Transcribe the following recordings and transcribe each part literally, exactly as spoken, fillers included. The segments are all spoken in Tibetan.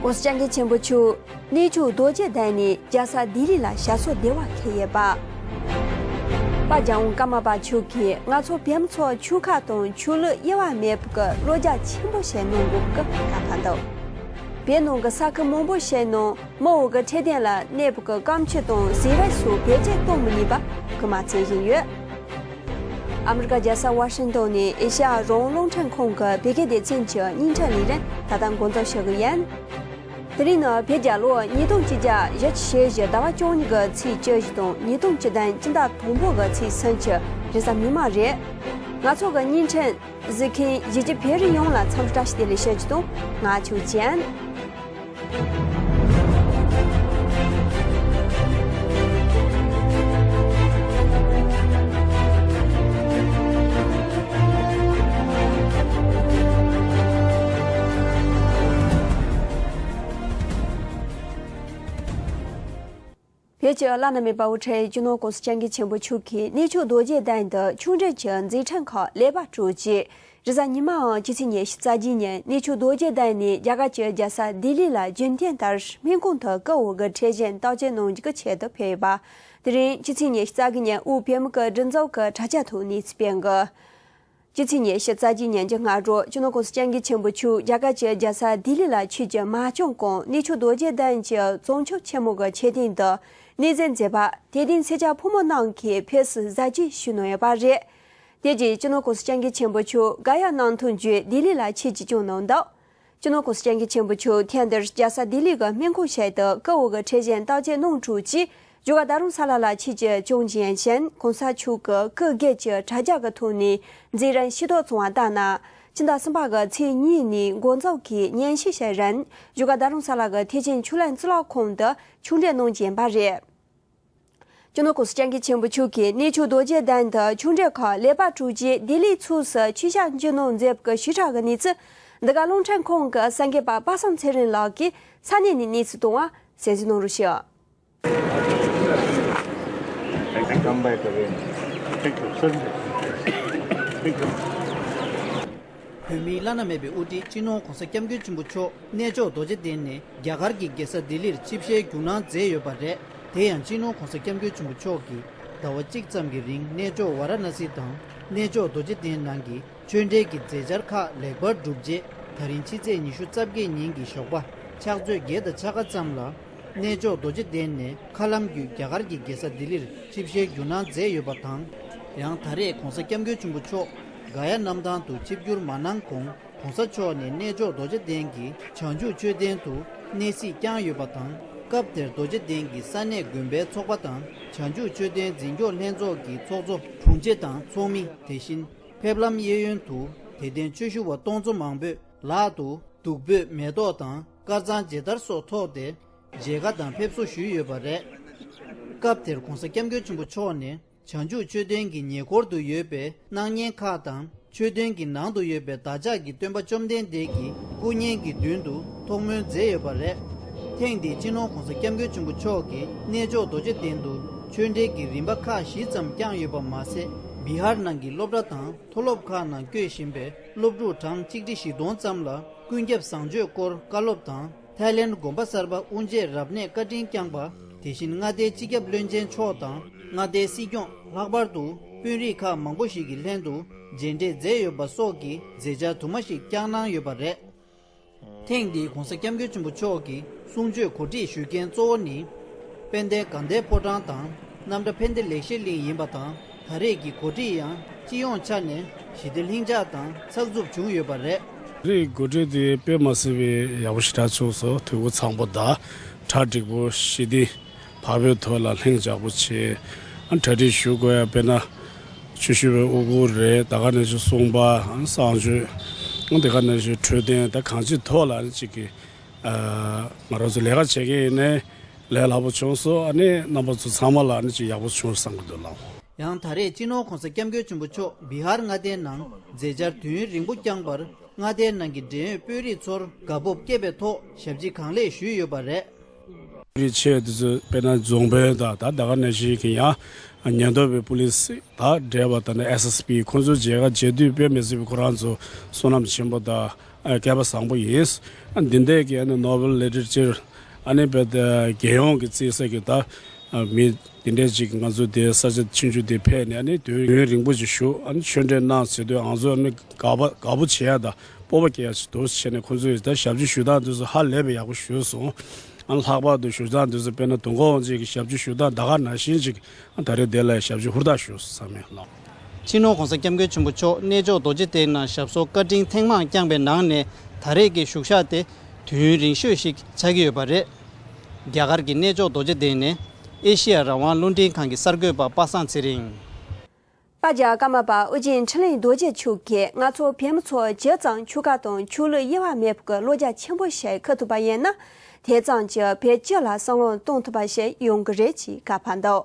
༸གོང་ས་༸སྐྱབས་མགོན་ཆེན་པོ་མཆོག་གནས་མཆོག་རྡོ་རྗེ་གདན་ནས་རྒྱལ་ས་ལྡི་ལི་ལ་ཞབས་སོར་བདེ་བར་འཁེལ་ཡོད་པ། པ་རྒྱལ་དབང་ཀརྨ་པ་མཆོག་གིས་ང་ཚོ་བོད་མི་ཚོ་ཆོལ་ཁ་དང་ཆོས་ལུགས་དབྱེ་བ་མེད་པའི་བློ་རྒྱ་ཆེན་པོ་བྱས་གནང་དགོས་པའི་བཀའ་ཕབ་འདུག་བོད་ནང་གི་ས་ཁུལ་མང་པོ་ཞིག་ནང་མི་འོག་གི་ཁྲལ་དོན་ལ་གནོད་པའི་སྐམ་ཆུ་དང་ཟས་རིགས་སོགས་བེད་སྤྱོད་གཏོང་མི་ཉན་པ་སྐུལ་མ་བྱེད་བཞིན་ཡོད། ཨ་མི་རི་ཀ་རྒྱལ་ས་ཝ་ཤིང་ཏོན་ནས་ཨེ་ཤ་ཡ་རང་དབང་རླུང་འཕྲིན་ཁང་གི་བོད་སྐད་སྡེ་ཚན་གྱི་བརྙན་འཕྲིན་ལས་རིམ་ད་ལྟ་འགོ་འཛུགས་ཞུ་གི་ཡིན། དེ་རིང་ནི་བོད་རྒྱལ་ལོ་ཉིས་སྟོང་གཅིག་བརྒྱ་བཞི་བཅུ་ཞེ་བཞི་ཟླ་བ་བཅུ་གཉིས་ཀྱི་ཚེས་བཅུ་བཞི་དང་ཉིས་སྟོང་བཅུ་བདུན་སྤྱི་ཟླ་དང་པོ་གི་ཚེས་སུམ་ཅུ་རེས་གཟའ་མིག་དམར་རེད། ང་ཚོ་གི་བརྙན་འཕྲིན་གཟིགས་མཁན་གཞིས་བྱེས་བོད་རིགས་ཡོངས་ལ་འཚམས་འདྲི་བཀྲ་ཤིས་བདེ་ལེགས་ཞུ་རྒྱུ་དང་། ང་ཆོས་ཅན། བོད་ཀྱི་བླ་ན་མེད་པ་དབུ་ཁྲིད་སྤྱི་ནོར་༸གོང་ས་༸སྐྱབས་མགོན་ཆེན་པོ་མཆོག་གིས་གནས་མཆོག་རྡོ་རྗེ་གདན་དུ་ཆོས་འབྲེལ་གྱི་མཛད་འཕྲིན་ཁག་ལེགས་པར་གྲུབ་རྗེས། རེས་གཟའ་ཉི་མའམ་སྤྱི་ཚེས་ཉི་ཤུ་རྩ་བརྒྱད་ཉིན་གནས་མཆོག་རྡོ་རྗེ་གདན་ནས་རྒྱ་གར་གྱི་རྒྱལ་ས་ལྡི་ལི་ལ་རྒྱུན་ལྡན་ལྟར་སྨན་ཁང་དུ་སྐུ་འོ་གི་ཁྲལ་གཞན་བརྟག་དཔྱད་གནང་རྒྱུ་གི་ཆེད་དུ་ཕེབས་ཡོད་པ། དེ་རིང་སྤྱི་ཚེས་ཉི་ཤུ་རྩ་དགུ་ཉིན་དབུས་བོད་མི་གི་སྒྲིག་འཛུགས་ཀྱི་དྲ་རྒྱ་ཐོག་གནས་ཚུལ་སྤེལ་འགོ། སྤྱི་ཚེས་ཉི་ཤུ་རྩ་བརྒྱད་ཉིན་གྱི་སྔ་དྲོ་སྤྱི་ནོར་༸གོང་ས་༸སྐྱབས་མགོན་ཆེན་པོ་མཆོག་རྒྱ་གར་གྱི་རྒྱལ་ས་ལྡི་ལི་ལ་ཆོས་ཀྱི་མ་སྐྱོང་གོང་གནས་མཆོག་རྡོ་རྗེ་གདན་གྱི་གཙང་ཆུ་ཆེན་མོ་གི་མཆོད་རྟེན་དུ་གནས་གཟིམ་མཛད་པར་དད་ལྡན་སེར་སྐྱ་ཕོ་མོ་རྣམས་ཀྱིས་ཕེབས་བསུ་གཟབ་རྒྱས་ཞུས་གནང་ཡོད་པ་རེད། དེ་རྗེས་སྤྱི་ནོར་༸གོང་ས་༸སྐྱབས་མགོན་ཆེན་པོ་མཆོག་ག་ཡ་གནང་ཐོག་བརྒྱུད་ལྡི་ལི་ལ་ཆིབས་ཀྱིས་བསྐྱངས་གནང་འདུག་སྤྱི་ནོར་༸གོང་ས་༸སྐྱབས་མགོན་ཆེན་པོ་མཆོག་ཐེངས་འདིར་རྒྱལ་ས་ལྡི་ལི་གི་སྨན་ཁང་ཞིག་ཏུ་སྐུ་འོ་གི་ཁྲལ་གཞན་བརྟག་དཔྱད་གནང་གྲུབ་རྗེས་བཞུགས་སྒར་རྡ་རམ་ས་ལ་ལ་ཆིབས་ཀྱིས་བསྐྱངས་རྒྱུ་ཡིན་ཞིང་། གོང་ས་མཆོག་གིས་སྐུ་སྒེར་གྱི་དྲ་རྒྱ་གི་ཐོག་ནས་མཛད་རིམ་ཤེས་རྟོགས་བྱུང་བ་ལྟར་ན། ཕྱི་ཟླ་གསུམ་པ་གི་ཚེས་གཉིས་ནས་འགོ་འཛུགས་ཀྱིས་ཉན་ཞིབ་བྱེད་རིང་བཞུགས་སྒར་རྡ་རམ་ས་ལ་གི་ཐེག་ཆེན་ཆོས་གླིང་གཙུག་ལག་ཁང་དུ་ཆོས་འབྲེལ་གནང་རྒྱུ་ཡིན་པ་རེད། སྤྱི་ནོར་༸གོང་ས་༸སྐྱབས་མགོན་ཆེན་པོ་མཆོག་གིས་གནས་མཆོག་རྡོ་རྗེ་གདན་དུ་ཆོས་འབྲེལ་ཁག་ལེགས་པར་གྲུབ་རྗེས་ལྡི་ལི་ཕྱོགས་སུ་ཆོས་ཞབས་བཅུ་གནང་མཛད་པའི་ཞིབ་ཕྲ་གི་གནས་ཚུལ་འདི་ག་རླུང་འཕྲིན་ཁང་གི་གསར་འགོད་པ་པ་སངས་ཚེ་རིང་ལགས་ཀྱིས་ས་གནས་ནས་གནས་ཚུལ་བཏང་བ་གསན་གཟིགས་གནང་རོགས་ཞུ། Come back again. Thank you, sir. Thank you. བོད་མིའི་བླ་ན་མེད་པའི་དབུ་ཁྲིད་སྤྱི་ནོར་༸གོང་ས་༸སྐྱབས་མགོན་ཆེན་པོ་མཆོག་གནས་མཆོག་རྡོ་རྗེ་གདན་ནས་རྒྱ་གར་གྱི་རྒྱལ་ས་ལྡི་ལིར་ཆིབས་ཞལ་བསྒྱུར་གནང་མཛད་ཡོད་པ་རེད། དེ་ཡང་སྤྱི་ནོར་༸གོང་ས་༸སྐྱབས་མགོན་ཆེན་པོ་མཆོག་གིས་ཟླ་བ་གཅིག་ཙམ་གྱི་རིང་གནས་མཆོག་ཝཱ་ར་ཎ་སི་དང་གནས་མཆོག་རྡོ་རྗེ་གདན་ནང་གི་ཆོས་འབྲེལ་གྱི་མཛད་འཆར་ཁག་ལེགས་པར་གྲུབ་རྗེས། ད་རིང་ཕྱི་ཚེས་ཉི་ཤུ་རྩ་བརྒྱད་ཉིན་གྱི་ཞོགས་པ་ཕྱག་ཚོད་བརྒྱད་དང་ཕྱེད་ཀ་ཙམ་ལ། གནས་མཆོག་རྡོ་རྗེ་གདན་ནས་མཁའ་ལམ་བརྒྱུད་རྒྱ་གར་གྱི་རྒྱལ་ས་ལྡི་ལིར་ཆིབས་ཞལ་བསྒྱུར་གནང་མཛད་ཡོད་པ་དང་། ཡང་ད་རེས་༸གོང་ས་༸སྐྱབས་མགོན་ཆེན་པོ་མཆོག་ག་ཡ་གནམ་ཐང་དུ་ཆིབས་བསྒྱུར་མ་གནང་གོང་། ༸གོང་ས་མཆོག་ནས་གནས་མཆོག་རྡོ་རྗེ་གདན་གྱི་བྱང་ཆུབ་མཆོད་རྟེན་དུ་གནས་གཟིགས་བསྐྱངས་ཡོད་པ་དང་། སྐབས་དེར་རྡོ་རྗེ་གདན་གྱི་ས་གནས་དགོན་པའི་ཚོགས་པ་དང་། བྱང་ཆུབ་མཆོད་རྟེན་འཛིན་སྐྱོང་ལྷན་ཚོགས་ཀྱི་ཚོགས་གཙོ་དྲུང་ཆེ་དང་ཚོགས་མི། དེ་བཞིན་ཕེབས་ལམ་གཡས་གཡོན་དུ་དད་ལྡན་ཆོས་ཞུ་བ་སྟོང་ཚོ་མང་པོས་ལག་ཏུ་བདུག་སྤོས་མེ་ཏོག་དང་དཀར་གཙང་མཇལ་དར་སོགས་ཐོགས་ཏེ། མཇལ་ཁ་དང་ཕེབས་བསུ་ཞུས་ཡོད་པ་རེད། སྐབས་དེར་༸གོང་ས་༸སྐྱབས་མགོན་ཆེན་པོ་མཆོག་ནས་བྱང་ཆུབ་མཆོད་རྟེན་གྱི་ཉེ་འཁོར་དུ་ཡོད་པའི་སྣང་བརྙན་ཁག་དང་། མཆོད་རྟེན་གྱི་ནང་དུ་ཡོད་པའི་བདག་ཅག་གི་སྟོན་པ་བཅོམ་ལྡན་འདས་ཀྱི་སྐུ་བརྙན་གྱི་མདུན་དུ་ཐོག་མོལ་མཛད་ཡོད་པ་རེད། ཐེངས་འདིའི་སྤྱི་ནོར་༸གོང་ས་༸སྐྱབས་མགོན་ཆེན་པོ་མཆོག་གིས་གནས་མཆོག་རྡོ་རྗེ་གདན་དུ་ཆོས་འབྲེལ་གྱི་རིམ་པ་ཁག་བཞི་ཙམ་བསྐྱངས་ཡོད་པ་མ་ཟད། བི་ཧར་ནང་གི་སློབ་གྲྭ་དང་མཐོ་སློབ་ཁག་ནང་བསྐྱོད་བཞིན་པའི་སློབ་ཕྲུག་གྲངས་ཆིག་ཁྲི་བཞི་སྟོང་ཙམ་ལ་ཀུན་ཁྱབ་བཟང་སྤྱོད་སྐོར་བཀའ་སློབ་དང་། ཐའི་ལེན་དགོན་པ་གསར་པ་དབུ་འབྱེད་རབ་གནས་བཀའ་དྲིན་བསྐྱངས་པ། དེ་བཞིན་མངའ་སྡེའི་སྤྱི་ཁྱབ་བློན་ཆེན་མཆོག་དང་མངའ་སྡེའི་སྲིད་སྐྱོང་། ལྷག་པར་དུ་དཔོན་རིགས་ཁག་མང་པོ་ཞིག་གི་ལྷན་དུ་མཇལ་འཕྲད་མཛད་ཡོད་པ་སོགས་ཀྱི་མཛད་འཆར་དུ་མ་ཞིག་བསྐྱངས་གནང་ཡོད་པ་རེད། ཐེངས་འདིའི་༸གོང་ས་༸སྐྱབས་མགོན་ཆེན་པོ་མཆོག་གི་གསུང་ཆོས་གོ་སྒྲིག་ཞུ་མཁན་གཙོ་བོ་ནི། དཔལ་ལྡན་དགའ་ལྡན་ཕོ་བྲང་དང་རྣམ་གྲྭ་ཕན་བདེ་ལེགས་བཤད་གླིང་ཡིན་པ་དང་། ད་རེས་ཀྱི་གོ་སྒྲིག་ཡང་སྤྱི་ཡོངས་ཆ་ནས་ཞི་བདེ་ལྷིང་འཇགས་དང་ཚགས་ཚུད་བྱུང་ཡོད་པ་རེད། རེས་གོ་སྒྲིག་དེ་དཔེ་མ་སྲིད་པའི་ཡག་པོ་ཞེ་དྲག་བྱུང་སོང་། འཐུས་སྒོ་ཚང་པོ་དང་གྲ་འགྲིག་པོ། ཞི་བདེ་བག་ཕེབས་ཐོག་ལ་ལྷིང་འཇགས་པོ་བྱས། ཨ་གྲ་སྒྲིག་ཞུ་དགོས་ཡ་དཔེར་ན་ཆོས་ཞུ་བའི་དབུ་གུར་རེད། ད་ག་ནང་བཞིན་གསུང་པ། གསང་སྤྱོད། ཨ་དེ་ག་ནང་བཞིན་འཕྲོད་བསྟེན། ད་གང་ཅིའི་ཐོག་ལ་ཨ་ནི་གཅིག་གི་ང་རང་ཚོ་ལས་ཀ་བྱེད་མཁན་ཡིན་ནའི་ལས་སླ་པོ་བྱུང་སོང་། ཨ་ནི་རྣམ་པ་ཚོ་ཚང་མ་ལ་ཨ་ནི་ཅིག་ཡག་པོ་བྱུང་བསམ་གྱི་འདུག་ལགས། ཡང་ད་རེས་སྤྱི་ནོར་༸གོང་ས་༸སྐྱབས་མགོན་ཆེན་པོ་མཆོག་བི་ཧར་མངའ་སྡེའི་ནང་མཛད་འཆར་དུས་ཡུན་རིང་པོ་བསྐྱངས་པར་མངའ་སྡེའི་ནང་གི་འབྲེལ་ཡོད་དཔོན་རིགས་ཚོར་དགའ་སྤོབས་སྐྱེས་པའི་ཐོག་ཞབས་ཕྱི་གང་ལེགས་ཞུས་ཡོད་པ་རེད། དཔོན་རིགས་ཆེ་དེ་ཚོ་དཔེར་ན་རྫོང་དཔོན་དང་ད་ད་ག་ནང་བཞིན་གྱི་ཡང་ཉེན་རྟོག་པའི་པུ་ལི་སི་དང་འབྲེལ་བ་དང་ཨེས་ཨེས་པི་ཁོང་ཚོའི་མཇལ་ཁ་བྱེད་དུས་དཔེ་མི་སྲིད་པའི་ཁོ་རང་ཚོ་བསོད་ནམས་ཆེན་པོ་དང་ སྐལ་པ་བཟང་པོ་ཡིན། འདི་འདྲའི་གི་ནོ་བེལ་ལི་ཊ་རེ་ཅར་ཨ་ནི་རྒྱལ་ཡོངས་ཀྱི་བརྩི་ས་གི་ད་མི་འདི་འདྲའི་ཅིག་ང་ཚོ་འདི་ས་ཆ་ཆུང་ཆུང་འདི་ཕེབས་ནས་ཨ་ནི་དུས་ཡུན་རིང་པོ་ཞིག་བཞུགས། ཨ་ནི་ཆོས་འབྲེལ་གནང་ཟེར་དུས་ང་ཚོ་ཨ་ནི་དགའ་པོ་དགའ་པོ་བྱེད་ཡ་ད་སྤོབས་པ་སྐྱེ་ཡ་ཞིག་འདུག་བྱས་ནས་ཁོང་ཚོས་ད་ཞབས་ཕྱི་ཞུ་སྟངས་དེ་ཚོ་ཧ་ལས་པའི་ཡག་པོ་ཞུས་སོང་། ཨ་ནི་ལྷག་པར་དུ་ཞུ་སྟངས་དེ་ཚོ་དཔེར་ན་དུས་འཁོར་དབང་ཆེན་གྱི་ཞབས་ཕྱི་ཞུ་སྟངས་ད་ག་ནང་བཞིན་ཅིག་ཨ་ད་རེས་དེ་ལ་ཞབས་ཕྱི་ཧུར་ཐག་ཞུ་བསམ་ཡོད་ལགས། སྤྱི་ནོར་༸གོང་ས་༸སྐྱབས་མགོན་ཆེན་པོ་མཆོག་གནས་མཆོག་རྡོ་རྗེ་གདན་ནང་ཞབས་སོར་བཀའ་དྲིན་ཐེངས་མང་བསྐྱངས་པའི་ནང་ནས་ད་རེས་ཀྱི་བཞུགས་ཞག་དེ་དུས་ཡུན་རིང་ཤོས་ཤིག་ཆགས་ཀྱི་ཡོད་པ་རེད། རྒྱ་གར་གྱི་གནས་མཆོག་རྡོ་རྗེ་གདན་ནས་ཨེ་ཤེ་ཡ་རང་དབང་རླུང་འཕྲིན་ཁང་གི་གསར་འགོད་པ་པ་སངས་ཚེ་རིང་། པ་རྒྱལ་ཀརྨ་པ་ཨོ་རྒྱན་འཕྲིན་ལས་རྡོ་རྗེ་མཆོག་གིས་ང་ཚོ་བོད་མི་ཚོ་ཇི་ཙམ་ཆོལ་ཁ་དང་ཆོས་ལུགས་དབྱེ་བ་མེད་པར་བློ་རྒྱ་ཆེན་པོ་བྱས་ཁུར་ཐུབ་པ་ཡིན་ན། དེ་ཙམ་གྱིས་བོད་སྤྱི་ལ་བསམ་བློ་གཏོང་ཐུབ་པ་ཞིག་ཡོང་གི་རེད་ཅེས་བཀའ་ཕབ་འདུག་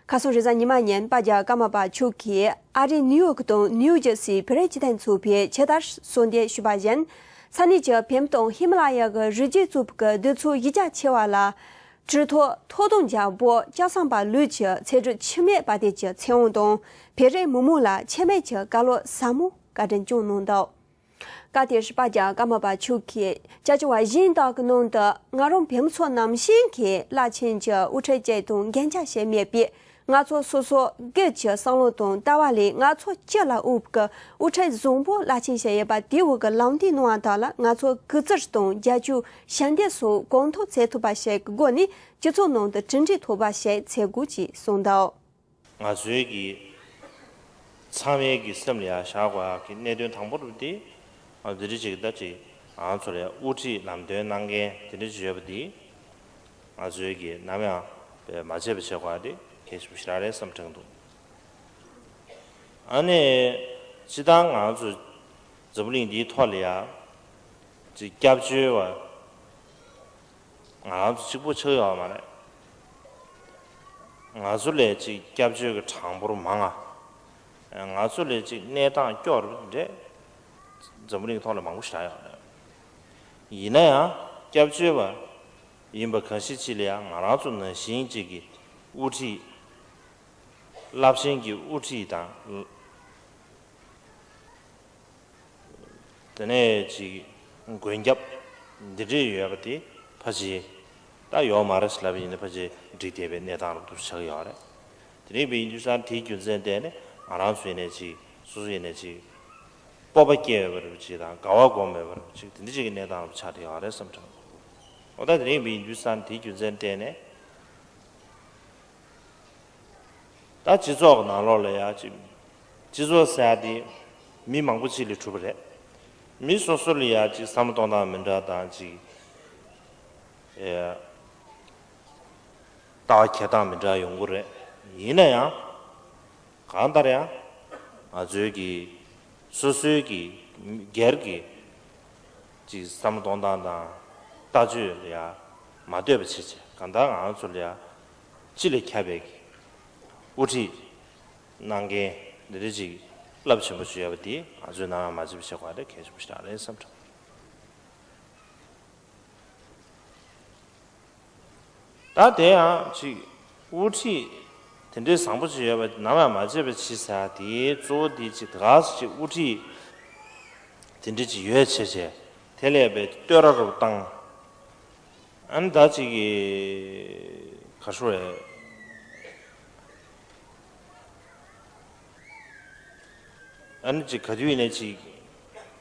ཁ་སང་རེས་གཟའ་ཉི་མ་ཉིན་པ་རྒྱལ་ཀརྨ་པ་མཆོག་གིས་ཨ་རིའི་ནིའུ་ཡོག་དང་ནིའུ་ཇར་སིའི་བོད་རིགས་སྤྱི་མཐུན་ཚོགས་པས་ཇི་ལྟར་གསོལ་འདེབས་ཞུས་པ་བཞིན། ས་གནས་ཀྱི་བོད་མི་དང་ཧི་མ་ལ་ཡ་གི་རི་རྒྱུད་གཙོས་པའི་གི་གདུག་རྩུབ་གཞི་རྒྱ་ཆེ་བ་ལ། གྲོས་ཐོག་ཐོག་དང་རྒྱལ་པོ་ལྕགས་ཟམ་པ་ལུགས་ཀྱི་ཚེ་སྒྲུབ་འཆི་མེད་དཔལ་ལྡན་གྱི་ཚེ་དབང་དང་བོད་རིགས་མི་མང་ལ་འཆི་མེད་ཀྱི་བཀའ་སློབ་ཟབ་མོ་བཀའ་དྲིན་བསྐྱངས་གནང་འདུག་སྐབས་དེར་པ་རྒྱལ་ཀརྨ་པ་མཆོག་གིས་ཅ་ཅ་བ་གཞན་དག་གི་ནང་དུ་ང་རང་བོད་མི་ཚོ་ནང་བཞིན་གྱི་རླབས་ཆེན་གྱི་དབུ་ཁྲིད་ཅིག་དང་འགན་ཆ་བཞེས་མེད་པས། ང་ཚོ་སོ་སོ་སྒེར་གྱི་བསམ་བློ་དང་ལྟ་བ་ལས་ང་ཚོ་སྤྱི་ལ་དབུལ་གྱི་དབུ་ཁྲིད་བཟང་པོ་རླབས་ཆེན་ཞིག་ཡོད་པ་དེའི་འོག་གི་ལམ་སྟོན་གནང་བ་དག་ལ་ང་ཚོ་གུས་བརྩི་དང་རྒྱབ་སྐྱོར་ཞབས་འདེགས་སོགས་གོང་མཐོར་འཚོལ་ཐུབ་པ་ཞིག་གི་སྒོ་ནས་སྤྱི་ཚོགས་ནང་དུ་གྲུབ་འབྲས་ཐོབ་པ་ཞིག་འཚོལ་དགོས་ཅེས་གསུངས་འདུག་ང་ཚོའི་གི་ཚང་མའི་གི་སེམས་ལ་ཡང་བཞག་དགོས་ཡག་གི་གནད་དོན་དང་པོ་རུ་དེ་ང་འདི་འདྲ་ཅིག་ད་ཅིག་ང་ཚོ་ལ་དབུ་ཁྲིད་ལམ་སྟོན་གནང་མཁན་དེ་འདྲ་ཅིག་ཡོད་པ་དེ། ང་ཚོའི་གི་ནམ་ཡང་མ་བརྗེད་པ་བྱེད་དགོས་ཡ་དེ་གལ་ཆེན་པོ་ཞིག་རང་རེད་བསམ་དྲན་འདུག་ཨ་ནི་སྤྱི་བཏང་ང་ཚོ་འཛམ་བུ་གླིང་འདིའི་ཐོག་ལ་ཡ་ཅིག་སྐྱབས་བཅོལ་བ་ང་རང་ཚོ་གཅིག་པོ་ཆགས་ཡོད་མ་རེད། ང་ཚོ་ལས་ཅིག་སྐྱབས་བཅོལ་གྱི་གྲངས་འབོར་མང་ང་། ང་ཚོ་ལས་ཅིག་གནས་སྟངས་སྐྱོ་རུ་འདྲ་འཛམ་བུ་གླིང་ཐོག་ལ་མང་པོ་ཞིག་ཡོད་རེད། ཡིན་ན་ཡང་སྐྱབས་བཅོལ་བ་ཡིན་པ་གང་ཞིག་ཅིག་ལ་ཡང་ང་རང་ཚོ་ནང་བཞིན་ཅིག་གི་དབུ་ཁྲིད། རླབས་ཆེན་གྱི་དབུ་ཁྲིད་དང་། དེ་ནས་ཅིག་མགོན་སྐྱབས་འདི་འདྲས་ཡོད་པ་དེ་ཕལ་ཆེར་ད་ཡོད་མ་རེད་ཟེར་ལབ་པ་ཡིན་ན་ཕལ་ཆེར་འགྲིག་བསྡད་པའི་གནས་སྟངས་རབ་ཏུ་ཆགས་ཡོད་རེད། དེ་རིང་བའི་ཡིན་དུས་ཙང་དེའི་རྒྱུ་མཚན་བརྟེན་ནས་ང་རང་ཚོ་ཡིན་ནས་ཅིག་སོ་སོ་ཡིན་ནས་ཅིག་སྤོབས་པ་སྐྱེ་ཡོད་པ་རེད་ཅིག་དང་དགའ་བ་སྒོམ་ཡོད་པ་རེད་ཅིག་དེ་འདྲ་ཅིག་གི་གནས་སྟངས་རབ་ཆགས་བསྡད་ཡོད་རེད་བསམ་དྲན། འོ་ད་དེ་རིང་བའི་ཡིན་དུས་ཙང་དེའི་རྒྱུ་མཚན་བརྟེན་ནས། ད་སྤྱི་ཚོགས་ཀྱི་ནང་ལོགས་ལ་ཡ་ཅིག་སྤྱི་ཚོགས་ཟེར་ཡ་དེ་མི་མང་པོ་ཅིག་ལས་གྲུབ་པ་རེད། མི་སོ་སོ་ལ་ཡ་ཅིག་བསམ་བློ་གཏོང་སྟངས་མི་འདྲ་དང་ཅིག་ཨེ། ལྟ་བ་འཁྱེར་སྟངས་མི་འདྲ་ཡོང་གི་རེད། ཡིན་ན་ཡང་གང་ལྟར་ཡང་ང་ཚོའི་གི་སོ་སོའི་གི་སྒེར་གྱི་ཅིག་བསམ་བློ་གཏོང་སྟངས་དང་ལྟ་སྤྱོད་ལ་ཡ་མ་ལྟོས་པ་བྱེད་ཆེད་གང་ལྟར་ང་ཚོ་ལ་ཡ་སྤྱི་ལ་ཁྱབ་པའི་གི་དབུ་ཁྲིད་གནང་མཁན་འདི་འདྲ་ཅིག་རླབས་ཆེན་པོ་ཞིག་ཡོད་པ་དེ་ང་ཚོས་ནམ་ཡང་མ་བརྗེད་པ་བྱེད་དགོས་པ་དེ་གལ་ཆེན་པོ་ཞིག་རེད་བསམ་དྲན། ད་དེ་ཡང་ཅིག་དབུ་ཁྲིད་དེ་འདྲའི་བཟང་པོ་ཅིག་ཡོད་པ་ནམ་ཡང་མ་བརྗེད་པ་བྱེད་ཟེར་དེའི་གཙོ་བོ་དེ་ཅིག་དེ་ག་ཅིག་དབུ་ཁྲིད་དེ་འདྲ་ཅིག་ཡོད་བྱས་བྱས་དེ་ལས་པའི་བསྟོད་ར་རུ་བཏང་། ཨ་ནི་ད་ཅིག་གི་ག་ཤོ་རེད། ཨ་ནི་ཅིག་ག་དུས་ཡིན་ནའི་ཅིག་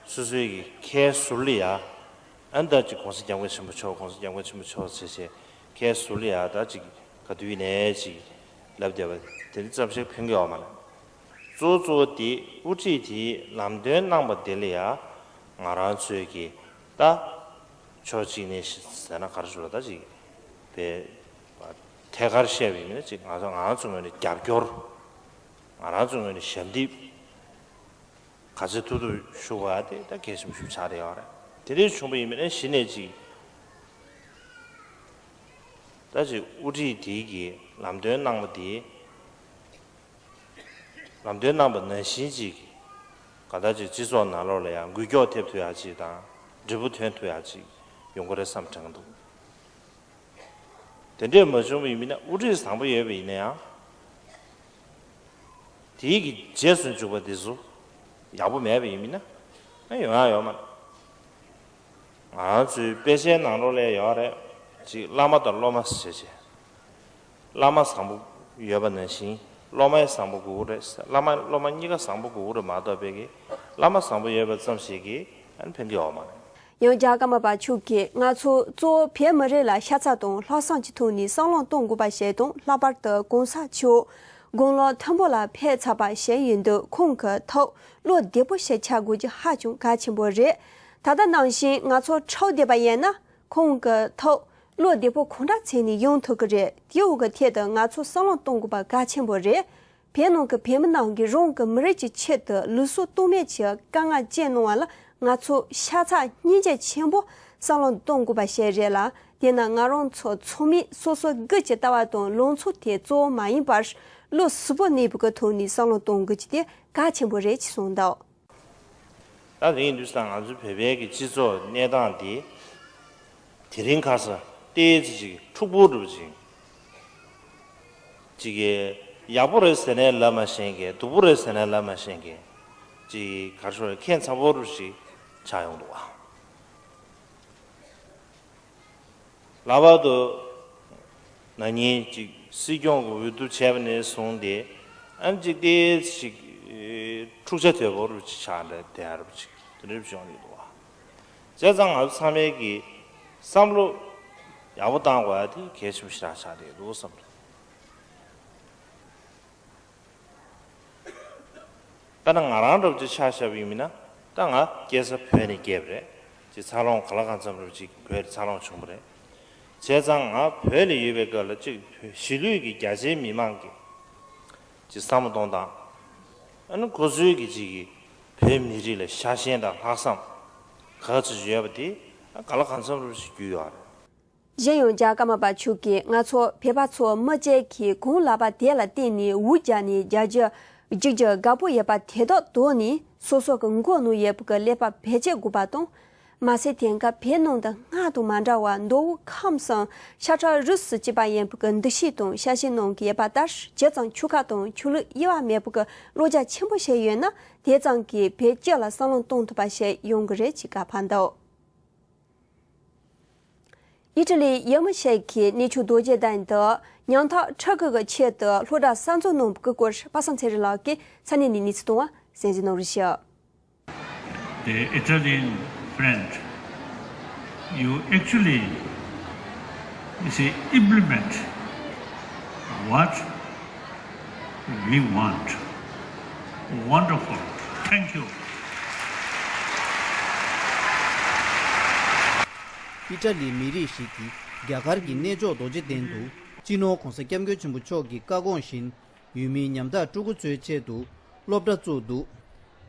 སོ་སོའི་གི་ཁའི་ཟུར་ལ་ཡ། ཨ་ནི་ད་ཅིག་༸གོང་ས་༸སྐྱབས་མགོན་ཆེན་པོ་མཆོག་༸གོང་ས་༸སྐྱབས་མགོན་ཆེན་པོ་མཆོག་ཟེར་བྱས་ཁའི་ཟུར་ལ་ཡ་ད་ཅིག་ག་དུས་ཡིན་ནའི་ཅིག་ལབ་བསྡད་པ་དེ་འདྲ་ཙམ་ཞིག་ཕན་གི་ཡོད་མ་རེད། གཙོ་བོ་གཙོ་བོ་དེ་དབུ་ཁྲིད་དེ་ལམ་སྟོན་གནང་པ་དེ་ལ་ཡ་ང་རང་ཚོས་གི་ད་ཕྱོགས་གཅིག་ནས་ཟེར་ན་ག་རེ་ཞུ་ལ་ད་ཅིག་པའི་ཐད་ཀར་བཤད་པ་ཡིན་ན་ཅིག་ང་ཚོ་ང་རང་ཚོ་ངོས་ནས་རྒྱབ་སྐྱོར། ང་རང་ཚོ་ངོས་ནས་ཞབས་འདེགས་ག་ཚོད་ཐུབ་ཐུབ་ཞུ་དགོས་ཡ་དེ་ད་གལ་ཆེན་པོ་ཞིག་ཆགས་བསྡད་ཡོད་རེད། དེ་འདྲ་བྱུང་བ་ཡིན་པ་ན་གཞི་ནས་ཅིག་ད་ཅིག་དབུ་ཁྲིད་དེ་གིས་ལམ་སྟོན་གནང་བ་དེ་ལམ་སྟོན་གནང་པ་ནང་བཞིན་ཅིག་ག་ད་ཅིག་སྤྱི་ཚོགས་ནང་ལོགས་ལ་ཡང་འགུལ་སྐྱོད་ཐེབས་ཐུབ་ཡ་ཅིག་དང་འབྲས་བུ་ཐོན་ཐུབ་ཡ་ཅིག་ཡོང་གི་རེད་བསམ་དྲན་གྱི་འདུག་དེ་འདྲས་མ་བྱུང་བ་ཡིན་ན་དབུ་ཁྲིད་བཟང་པོ་ཡོད་པ་ཡིན་ན་ཡང་། དེའི་གི་རྗེས་སུ་འཇུག་པ་དེ་ཚོ་ཡག་པོ་མེད་པ་ཡིན་ན་ཨ་ཡོང་ཡ་ཡོད་མ་རེད། ང་ཚོའི་དཔེ་ཆའི་ནང་ལོགས་ལ་ཡོད་རེད། ཅིག་བླ་མ་དང་སློབ་མ་ཟེར་བྱས། བླ་མ་བཟང་པོ་ཡོད་པ་ནང་བཞིན་སློབ་མ་བཟང་པོ་དགོས་རེད། བླ་མ་སློབ་མ་གཉིས་ཀ་བཟང་པོ་དགོས་རེད་མ་གཏོགས་པའི་གི་བླ་མ་བཟང་པོ་ཡོད་པ་ཙམ་ཞིག་གིས་ཨ་ནི་ཕན་གི་ཡོད་མ་རེད། ཡང་རྒྱ་གར་མ་པ་ཆུ་གིས་ང་ཚོ་གཙོ་བོ་བོད་མི་རིགས་ལ་ཤ་ཚ་དང་ལྷག་བསམ་གྱི་ཐོག་ནས་བསམ་བློ་གཏོང་དགོས་པ་ཞིག་དང་ལྷག་པར་དུ་གོང་ས་མཆོག་དགུང་ལོ་མཐོན་པོ་ལ་ཕེབས་ཚར་བ་ཞིག་ཡིན་དུས་ཁོང་གི་ཐུགས་བློ་བདེ་པོ་ཞིག་ཆགས་དགོས་རྒྱུ་ཧ་ཅང་གལ་ཆེན་པོ་རེད། ད་ལྟ་ནང་བཞིན་ང་ཚོ་འཁྲུག་བསྡད་པ་ཡིན་ན་ཁོང་གི་ཐུགས་བློ་བདེ་པོ་གང་འདྲ་བྱས་ནས་ཡོང་ཐུབ་ཀྱི་རེད། དེའི་འོག་གི་ཐད་དུ་ང་ཚོ་བསམ་བློ་གཏོང་དགོས་པ་གལ་ཆེན་པོ་རེད། བོད་ནང་གི་བོད་མི་རྣམས་ཀྱིས་རང་གི་མི་རིགས་ཀྱི་ཆེད་དུ་ལུས་སྲོག་ལྟོ་སྨད་ཀྱི་དཀའ་ངལ་སྤྱད་གནང་བ་ལ་ང་ཚོ་ཤ་ཚ་སྙིང་རྗེ་ཆེན་པོ་བསམ་བློ་གཏོང་དགོས་པ་ཞིག་རེད་ལ། དེས་ན་ང་རང་ཚོ་ཚང་མས་སོ་སོ་སྒེར་གྱི་ལྟ་བ་དང་ལངས་ཕྱོགས་དེ་གཙོ་བོ་མ་ཡིན་པར་བློ་གཟུ་བོ་གནས་པའི་ཐོག་ནས་བསམ་བློ་གཏོང་དགོས་ཀྱི་དེ་གལ་ཆེན་པོ་རེད་ཅེས་གསུངས་འདུག་ད་དེ་ཡིན་དུས་ཙང་ང་ཚོའི་བོད་པའི་གི་སྤྱི་ཚོགས་གནས་སྟངས་འདི་དེ་རིང་ཁ་སང་ཏོག་ཙམ་ཅིག་འཁྲུག་པོ་འདྲ་པོ་ཅིག་ཅིག་གི་ཡག་པོ་རེད་ཟེར་ནའི་ལབ་མ་ཤེས་མཁན། སྡུག་པོ་རེད་ཟེར་ནའི་ལབ་མ་ཤེས་མཁན། ཅིག་ག་རེ་ཞུ་དགོས་རེད། ཁྱད་མཚར་པོ་འདྲ་པོ་ཅིག་ཆགས་ཡོང་འདུག་བ། ལྷག་པར་དུ་ན་ནིང་ཅིག་སྲིད་སྐྱོང་གི་འོས་བསྡུ་བྱས་པ་ནས་བཟུང་སྟེ་ཨ་ནི་ཅིག་ཏོག་ཙམ་ཅིག་འཁྲུག་ཆ་དོད་པོ་འདྲ་པོ་ཅིག་ཆགས་འདྲ་དེ་འདྲ་པོ་ཅིག་དེ་འདྲ་བྱུང་ཡོད་འདུག་བ། བྱས་ཙང་ང་ཚོ་ཚང་མས་ཀྱི་བསམ་བློ་ཡག་པོ་བཏང་དགོས་ཡ་དེ་གལ་ཆེན་པོ་ཞེ་དྲག་ཆགས་བསྡད་འདུག་བསམ་འདུག་ད་ནི་ང་རང་འདྲ་པོ་ཅིག་ཆ་བཞག་པ་ཡིན་ན། ད་ང་སྐྱེས་ས་བོད་ནས་སྐྱེས་པ་རེད། ཅིག་འཚར་ལོངས་གང་ལ་གང་འཚམ་འདྲ་པོ་ཅིག་བོད་ལ་འཚར་ལོངས་བྱུང་བ་རེད། བྱས་ཙང་ང་བོད་ལ་ཡོད་པའི་སྐབས་ལ་ཅིག་བོད་གཞིས་ལུས་ཀྱི་རྒྱ་ཆེའི་མི་མང་གི་ཅིག་བསམ་བློ་གཏོང་སྟངས། ཨ་ནི་ཁོ་ཚོའི་གི་ཅིག་གི་བོད་མི་རིགས་ལ་ཤ་ཞེན་དང་ལྷག་བསམ་ག་ཚོད་ཡོད་པ་དེ་གང་ལ་གང་འཚམ་འདྲ་པོ་ཅིག་རྒྱུས་ཡོད་རེད། གཞན་ཡང་རྒྱ་གར་མ་པ་ཆུ་གིས་ང་ཚོ་བོད་པ་ཚོ་མི་གཅིག་གིས་གང་ལབ་པ་དེ་ལ་བརྟེན་ནས་འུར་རྒྱག་ནས་རྒྱག་རྒྱུ་རྒྱུག་རྒྱུ་དགའ་པོ་ཡོད་པ་དེ་དག་དོར་ནས་སོ་སོ་གི་མགོ་གནོན་ཡས་པའི་ཀླད་པ་བེད་སྤྱད་དགོས་པ་དང་། མ་ཟད་དེང་སྐབས་བོད་ནང་དུ་སྔར་དང་མ་འདྲ་བར་མདོ་དབུས་ཁམས་གསུམ་ཤ་ཁྲག་རུས་སུ་གཅིག་པ་ཡིན་པའི་འདུ་ཤེས་དང་ཤ་ཞེན་གནང་གི་ཡོད་པ་ལྟར། ཇི་ཙམ་ཆོལ་ཁ་དང་ཆོས་ལུགས་དབྱེ་བ་མེད་པའི་བློ་རྒྱ་ཆེན་པོ་ཞིག་ཡོད་ན་དེ་ཙམ་གྱིས་བོད་སྤྱི་ལ་བསམ་བློ་གཏོང་ཐུབ་པ་ཞིག་ཡོང་གི་རེད་ཅེས་བཀའ་ཕབ་འདུག་ཨི་ཊ་ལིའི་ཡུལ་མི་ཞིག་གིས་གནས་མཆོག་རྡོ་རྗེ་གདན་དུ་ཉམ་ཐག་ཕྲུ་གུ་གི་ཆེད་དུ་སློབ་གྲྭ་གསར་འཛུགས་གནང་བའི་སྐོར་པ་སངས་ཚེ་རིང་ལགས་ཀྱིས་ས་གནས་ནས་གནས་ཚུལ་བཏང་བ་གསན་གཟིགས་གནང་རོགས་ཞུ། The Italian friend, you actually, you see, implement what we want. Wonderful. Thank you. ཨི་ཊ་ལིའི་མི་རིགས་ཤིག་གིས་རྒྱ་གར་གྱི་གནས་མཆོག་རྡོ་རྗེ་གདན་དུ་སྤྱི་ནོར་༧གོང་ས་༧སྐྱབས་མགོན་ཆེན་པོ་མཆོག་གི་བཀའ་དགོངས་བཞིན་ཡུལ་མིའི་ཉམ་ཐག་ཕྲུ་གུ་ཚོའི་ཆེད་དུ་སློབ་གྲྭ་བཙུགས་འདུག་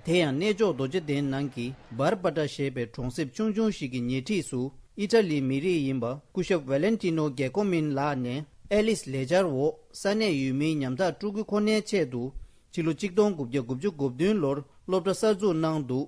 དེ་ཡང་གནས་མཆོག་རྡོ་རྗེ་གདན་ནང་གི་བར་པ་ཏྲ་ཞེས་པའི་གྲོང་གསེབ་ཆུང་ཆུང་ཞིག་གི་ཉེ་འཁྲིས་སུ་ཨི་ཊ་ལིའི་མི་རིགས་ཡིན་པ་སྐུ་ཞབས་ཝེ་ལེན་ཏི་ནོ་རྒྱ་ཀོ་མིན་ལགས་ནས་ཨེ་ལིས་ལས་འཆར་འོག་ས་གནས་ཡུལ་མིའི་ཉམ་ཐག་ཕྲུ་གུ་ཁོ་ནའི་ཆེད་དུ་ཕྱི་ལོ་གཅིག་སྟོང་དགུ་བརྒྱ་དགུ་བཅུ་གོ་བདུན་ལོར་སློབ་གྲྭ་གསར་འཛུགས་གནང་འདུག་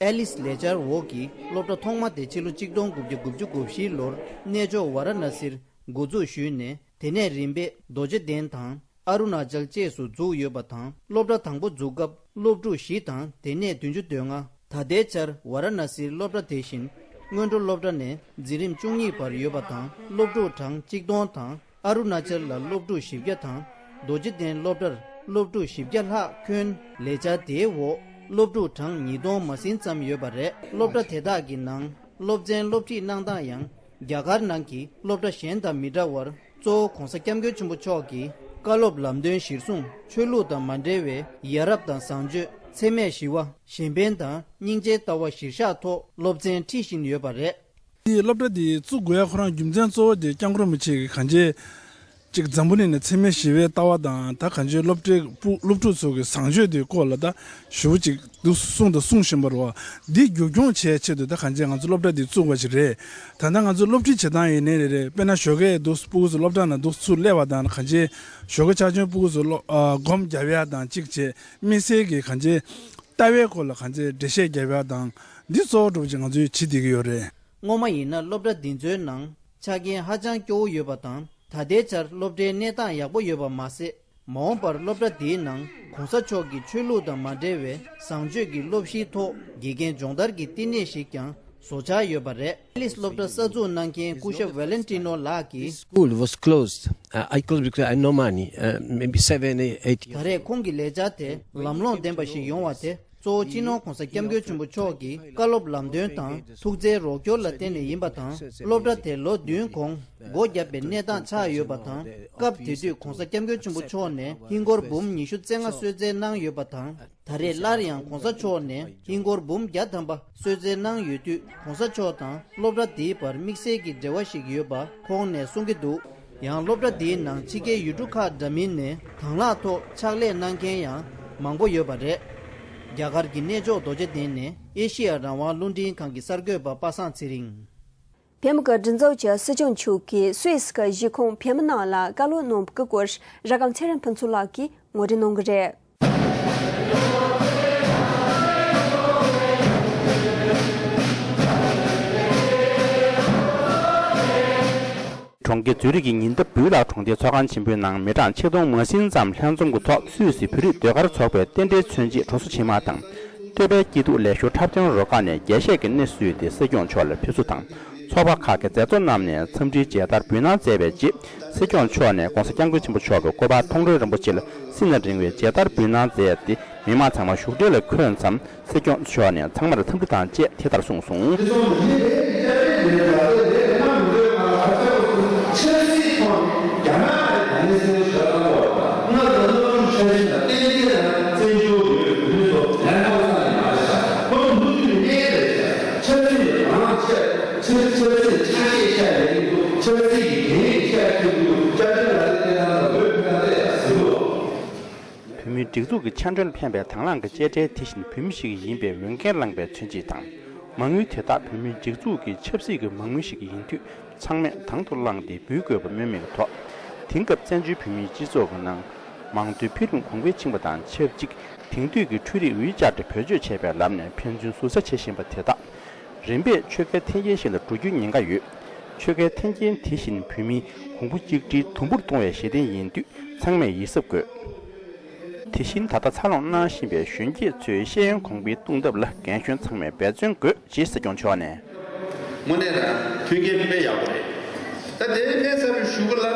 ཨེ་ལིས་ལས་འཆར་འོག་གི་སློབ་གྲྭ་ཐོག་མ་དེ་ཕྱི་ལོ་གཅིག་སྟོང་དགུ་བརྒྱ་དགུ་བཅུ་གོ་བཞི་ལོར་གནས་མཆོག་ཝཱ་ར་ཎ་སིར་འགོ་འཛུགས་ཞུས་ནས་དེ་ནས་རིམ་པས་རྡོ་རྗེ་གདན་དང་ཨ་རུ་ན་ཅལ་བཅས་སུ་འཛུགས་ཡོད་པ་དང་། སློབ་གྲྭ་དང་པོ་འཛུགས་སྐབས་སློབ་ཕྲུག་བཞི་དང་དེ་ནས་བདུན་ཅུ་དོན་ལྔ། ད་ལྟའི་ཆར་ཝཱ་ར་ཎ་སིའི་སློབ་གྲྭ་དེ་བཞིན་སྔོན་འགྲོ་སློབ་གྲྭ་ནས་འཛིན་རིམ་བཅུ་གཉིས་བར་ཡོད་པ་དང་སློབ་ཕྲུག་གྲངས་གཅིག་སྟོང་དང་། ཨ་རུ་ན་ཅལ་ལ་སློབ་ཕྲུག་བཞི་བརྒྱ་དང་། རྡོ་རྗེ་གདན་སློབ་གྲྭར་སློབ་ཕྲུག་བཞི་བརྒྱ་ལྷག་འཁོན། ལས་འཆར་དེའི་འོག་སློབ་ཕྲུག་གྲངས་ཉིས་སྟོང་མ་ཟིན་ཙམ་ཡོད་པ་རེད། སློབ་གྲྭ་དེ་དག་གི་ནང་སློབ་ཚན་སློབ་ཁྲིད་གནང་སྟངས་ཡང་རྒྱ་གར་ནང་གི་སློབ་གྲྭ་གཞན་དང་མི་འདྲ་བར་གཙོ་བོ་༧གོང་ས་༧སྐྱབས་མགོན་ཆེན་པོ་མཆོག་གི་བཀའ་སློབ་ལམ་སྟོན་གཞིར་བཟུང་ཆོས་ལུགས་དང་མ་འབྲེལ་བའི་ཡ་རབས་དང་བཟང་སྤྱོད། འཚེ་མེད་ཞི་བ། གཞན་ཕན་དང་སྙིང་རྗེའི་ལྟ་བ་གཞིར་བཞག་ཐོག་སློབ་ཚན་ཁྲིད་བཞིན་ཡོད་པ་རེད། དེའི་སློབ་གྲྭ་དེ་བཙུགས་དགོས་ཡ་ཁོ་རང་རྒྱུ་མཚན་གཙོ་བོ་དེ་སྐྱབས་མགོན་རིན་པོ་ཆེ་གིས་གང་ཅི་ཅིག་འཛམ་བུ་གླིང་ནས་འཚེ་མེད་ཞི་བའི་ལྟ་བ་དང་། ད་གང་ཅི་སློབ་གྲྭའི་སློབ་ཕྲུག་ཚོ་གི་བཟང་སྤྱོད་དེའི་སྐོར་ལ་ད་ཞེ་པོ་ཅིག་འདུག་གསུངས་དང་གསུང་བཞིན་པ་རེད་བ། འདི་མཇུག་སྐྱོང་བྱེད་ཆེད་དུ་ད་གང་ཅི་ང་ཚོ་སློབ་གྲྭ་འདི་བཙུགས་པ་ཞིག་རེད། ད་ལྟ་ང་ཚོ་སློབ་ཁྲིད་བྱེད་སྟངས་ཡིན་ནའི་རེད་རེད། དཔེར་ན་ཞོགས་ཀས་འདུག་སྤུ་གུ་ཚོ་སློབ་གྲྭ་ནང་འདུག་ཚུར་སླེབས་པ་དང་། གང་ཅི་ཞོགས་ཀ་ཆ་ཆུང་སྤུ་གུ་ཚོ་སློབ་ཨ་སྒོམ་རྒྱབ་ཡ་དང་གཅིག་བྱས། དམིགས་བསལ་གྱི་གང་ཅི་ལྟ་བའི་སྐོར་ལ་གང་ཅི་འགྲེལ་བཤད་རྒྱབ་ཡ་དང་། འདི་གཙོ་བོ་འདྲ་པོ་ཅིག་ང་ཚོས་བྱེད་བསྡད་ཀྱི་ཡོད་རེད། སྔོན་མ་ཡིན་ན་སློབ་གྲྭ་འདི་ཚོའི་ནང་ཆ་རྐྱེན་ཧ་ཅང་སྐྱོ་བོ་ཡོད་པ་དང་། ད་ལྟའི་ཆར་སློབ་གྲྭའི་གནས་སྟངས་ཡག་པོ་ཡོད་པ་མ་ཟད། མ་འོངས་པར་སློབ་གྲྭ་འདིའི་ནང་གོང་ས་མཆོག་གི་ཆོས་ལུགས་དང་མ་འབྲེལ་བའི་བཟང་སྤྱོད་ཀྱི་སློབ་གཞིའི་ཐོག་དགེ་རྒན་སྦྱོང་བརྡར་གྱི་བསྟི་གནས་ཤིག་ཀྱང་ བཟོ་འཆར་ཡོད་པ་རེད། ཨེ་ལིས་སློབ་གྲྭ་གསར་འཛུགས་གནང་མཁན་སྐུ་ཞབས་ཝེ་ལེན་ཏི་ནོ་ལགས་ཀྱིས། School was closed. Uh, I closed because I had no money. Uh, maybe seven, eight years. ད་རེས་ཁོང་གི་ལས་འཆར་དེ་ལམ་ལྷོང་ལྡན་པ་ཞིག་ཡོང་བ་དེ། གཙོ་བོ་སྤྱི་ནོར་༸གོང་ས་༸སྐྱབས་མགོན་ཆེན་པོ་མཆོག་གི་བཀའ་སློབ་ལམ་སྟོན་དང་ཐུགས་བརྩེའི་རོགས་སྐྱོར་ལ་བརྟེན་ནས་ཡིན་པ་དང་། སློབ་གྲྭ་དེ་ལོ་བདུན་གོང་སྒོ་བརྒྱབ་པའི་གནས་སྟངས་ཆགས་ཡོད་པ་དང་། སྐབས་དེ་དུས་༸གོང་ས་༸སྐྱབས་མགོན་ཆེན་པོ་མཆོག་ནས་ཧིན་སྒོར་འབུམ་ཉི་ཤུ་རྩ་ལྔ་གསོལ་སྩལ་གནང་ཡོད་པ་དང་། ད་རེས་སླར་ཡང་༸གོང་ས་མཆོག་ནས་ཧིན་སྒོར་འབུམ་བརྒྱ་ཐམ་པ་གསོལ་སྩལ་གནང་ཡོད་དུས། ༸གོང་ས་མཆོག་དང་སློབ་གྲྭ་འདིའི་བར་དམིགས་བསལ་གྱི་འབྲེལ་བ་ཞིག་ཡོད་པ་ཁོང་ནས་གསུང་གི་འདུག་ཡང་སློབ་གྲྭ་འདིའི་ནང་ཕྱི་རྒྱལ་ཡུལ་གྲུ་ཁག་འདྲ་མིན་ནས་དང་བླངས་ཐོག་ཕྱག་ལས་གནང་མཁན་ཡང་མང་པོ་ཡོད་པ་རེད། རྒྱ་གར་གྱི་གནས་མཆོག་རྡོ་རྗེ་གདན་ནས་ཨེ་ཤེ་ཡ་རང་དབང་རླུང་འཕྲིན་ཁང་གི་གསར་འགོད་པ་པ་སངས་ཚེ་རིང་། བལ་ཡུལ་གྱི་མགྲིན་ཚབ་ཀྱི་སྲིད་སྐྱོང་མཆོག་གིས་སུད་སི་གི་གཞིས་ཁོངས་བལ་མི་རྣམས་ལ་བཀའ་སློབ་གནང་བའི་སྐོར་ར་སྒམ་ཚེ་རིང་ཕུན་ཚོགས་ལགས་ཀྱིས་ངོ་སྤྲོད་གནང་གི་རེད། གྲོང་ཁྱེར་ཛུ་རིག་གི་ཉེ་འདབས་བུའུ་ལག་གྲོང་སྡེའི་ཚོགས་ཁང་ཆེན་པོའི་ནང་མི་གྲངས་ཆིག་སྟོང་མ་ཟིན་ཙམ་ལྷན་འཛོམས་ཀྱི་ཐོག་སུད་སི་བོད་རིགས་ཟློས་གར་ཚོགས་པའི་རྟེན་འབྲེལ་མཚོན་ཆེད་གྲོང་གསེབ་ཆེན་མོ་དང་། བསྟོད་པའི་སྐྱིད་སྡུག་ལེགས་ཤོར་འཁྲབ་སྟོན་རུ་ཁག་ནས་རྒྱས་བཤད་ཀྱི་སྣེ་བསུས་ཏེ་སྲིད་སྐྱོང་མཆོག་ལ་ཕེབས་བསུ་དང་། ཚོགས་པ་ཁག་གི་མཛད་གཙོ་རྣམས་ནས་འཚམས་འདྲིའི་མཇལ་དར་འབུལ་གནང་མཛད་པའི་རྗེས། སྲིད་སྐྱོང་མཆོག་ནས་༸གོང་ས་༸སྐྱབས་མགོན་ཆེན་པོ་མཆོག་གི་སྐུ་པར་མཐོང་གྲོལ་རིན་པོ་ཆེ་ལ་སྲིད་ན་རིང་བའི་མཇལ་དར་འབུལ་གནང་མཛད་དེ། མི་མང་ཚང་མ་བཞུགས་གྲལ་ལ་འཁོད་མཚམས། སྲིད་སྐྱོང་མཆོག་ནས་ཚང་མར་འཚམས་འདྲི་དང་བཅས་དེ་ལྟར་གསུངས་སོང་། བོད་མིའི་སྒྲིག་འཛུགས་ཀྱི་ཆ་འཕྲིན་ལ་ཕན་པའི་དང་བླངས་ཀྱི་དཔྱ་ཁྲལ་དེ་བཞིན་བོད་མི་ཞིག་ཡིན་པའི་འོས་འགན་བླངས་པའི་མཚོན་བྱེད་དང་། མ་དངུལ་དེ་དག་བོད་མིའི་སྒྲིག་འཛུགས་ཀྱི་ཆབ་སྲིད་ཀྱི་མ་དངུལ་ཞིག་ཡིན་དུས། ཚང་མས་དང་དུ་བླངས་ཏེ་འབུལ་དགོས་པ་སྨོས་མེད་ཀྱི་ཐོག་དེང་སྐབས་བཙན་བྱོལ་བོད་མིའི་སྤྱི་ཚོགས་ཀྱི་ནང་མང་གཙོའི་འཕེལ་རིམ་གོང་འཕེལ་ཕྱིན་པ་དང་ཆབས་ཅིག་དེང་དུས་ཀྱི་འཕྲུལ་རིག་ཝི་ཆེ་ཊི་བེད་སྤྱོད་བྱས་པའི་ལམ་ནས་ཕན་ཚུན་ཟུར་ཟ་བྱེད་བཞིན་པ་དེ་དག་རིམ་པས་ཆོལ་ཁའི་འཐེན་འཁྱེར་ཞིག་ལ་འགྲོ་རྒྱུའི་ཉེན་ཁ་ཡོད། ཆོལ་ཁའི་འཐེན་འཁྱེར་དེ་བཞིན་བོད་མིའི་གོང་བུ་གཅིག་སྒྲིལ་དུམ་བུར་གཏོང་བའི་གཞི་རྟེན་ཡིན་དུས་ཚང་མས་ཡིད་གཟབ་དགོས། དེ་བཞིན་ད་ལྟ་འཚར་ལོངས་གནང་བཞིན་པའི་གཞོན་སྐྱེས་ཚོའི་ཤེས་ཡོན་གོང་འཕེལ་གཏོང་ཐབས་ལ་རྒན་གཞོན་ཚང་མས་འབད་བརྩོན་དགོས། ཅེས་སྲིད་སྐྱོང་མཆོག་ནས། དངོས་གནས་རང་མཐུན་རྐྱེན་དཔེ་ཡག་པོ་རེད། ད་དེ་ཕན་ཚབ་པའི་གཞུག་གུ་ལ་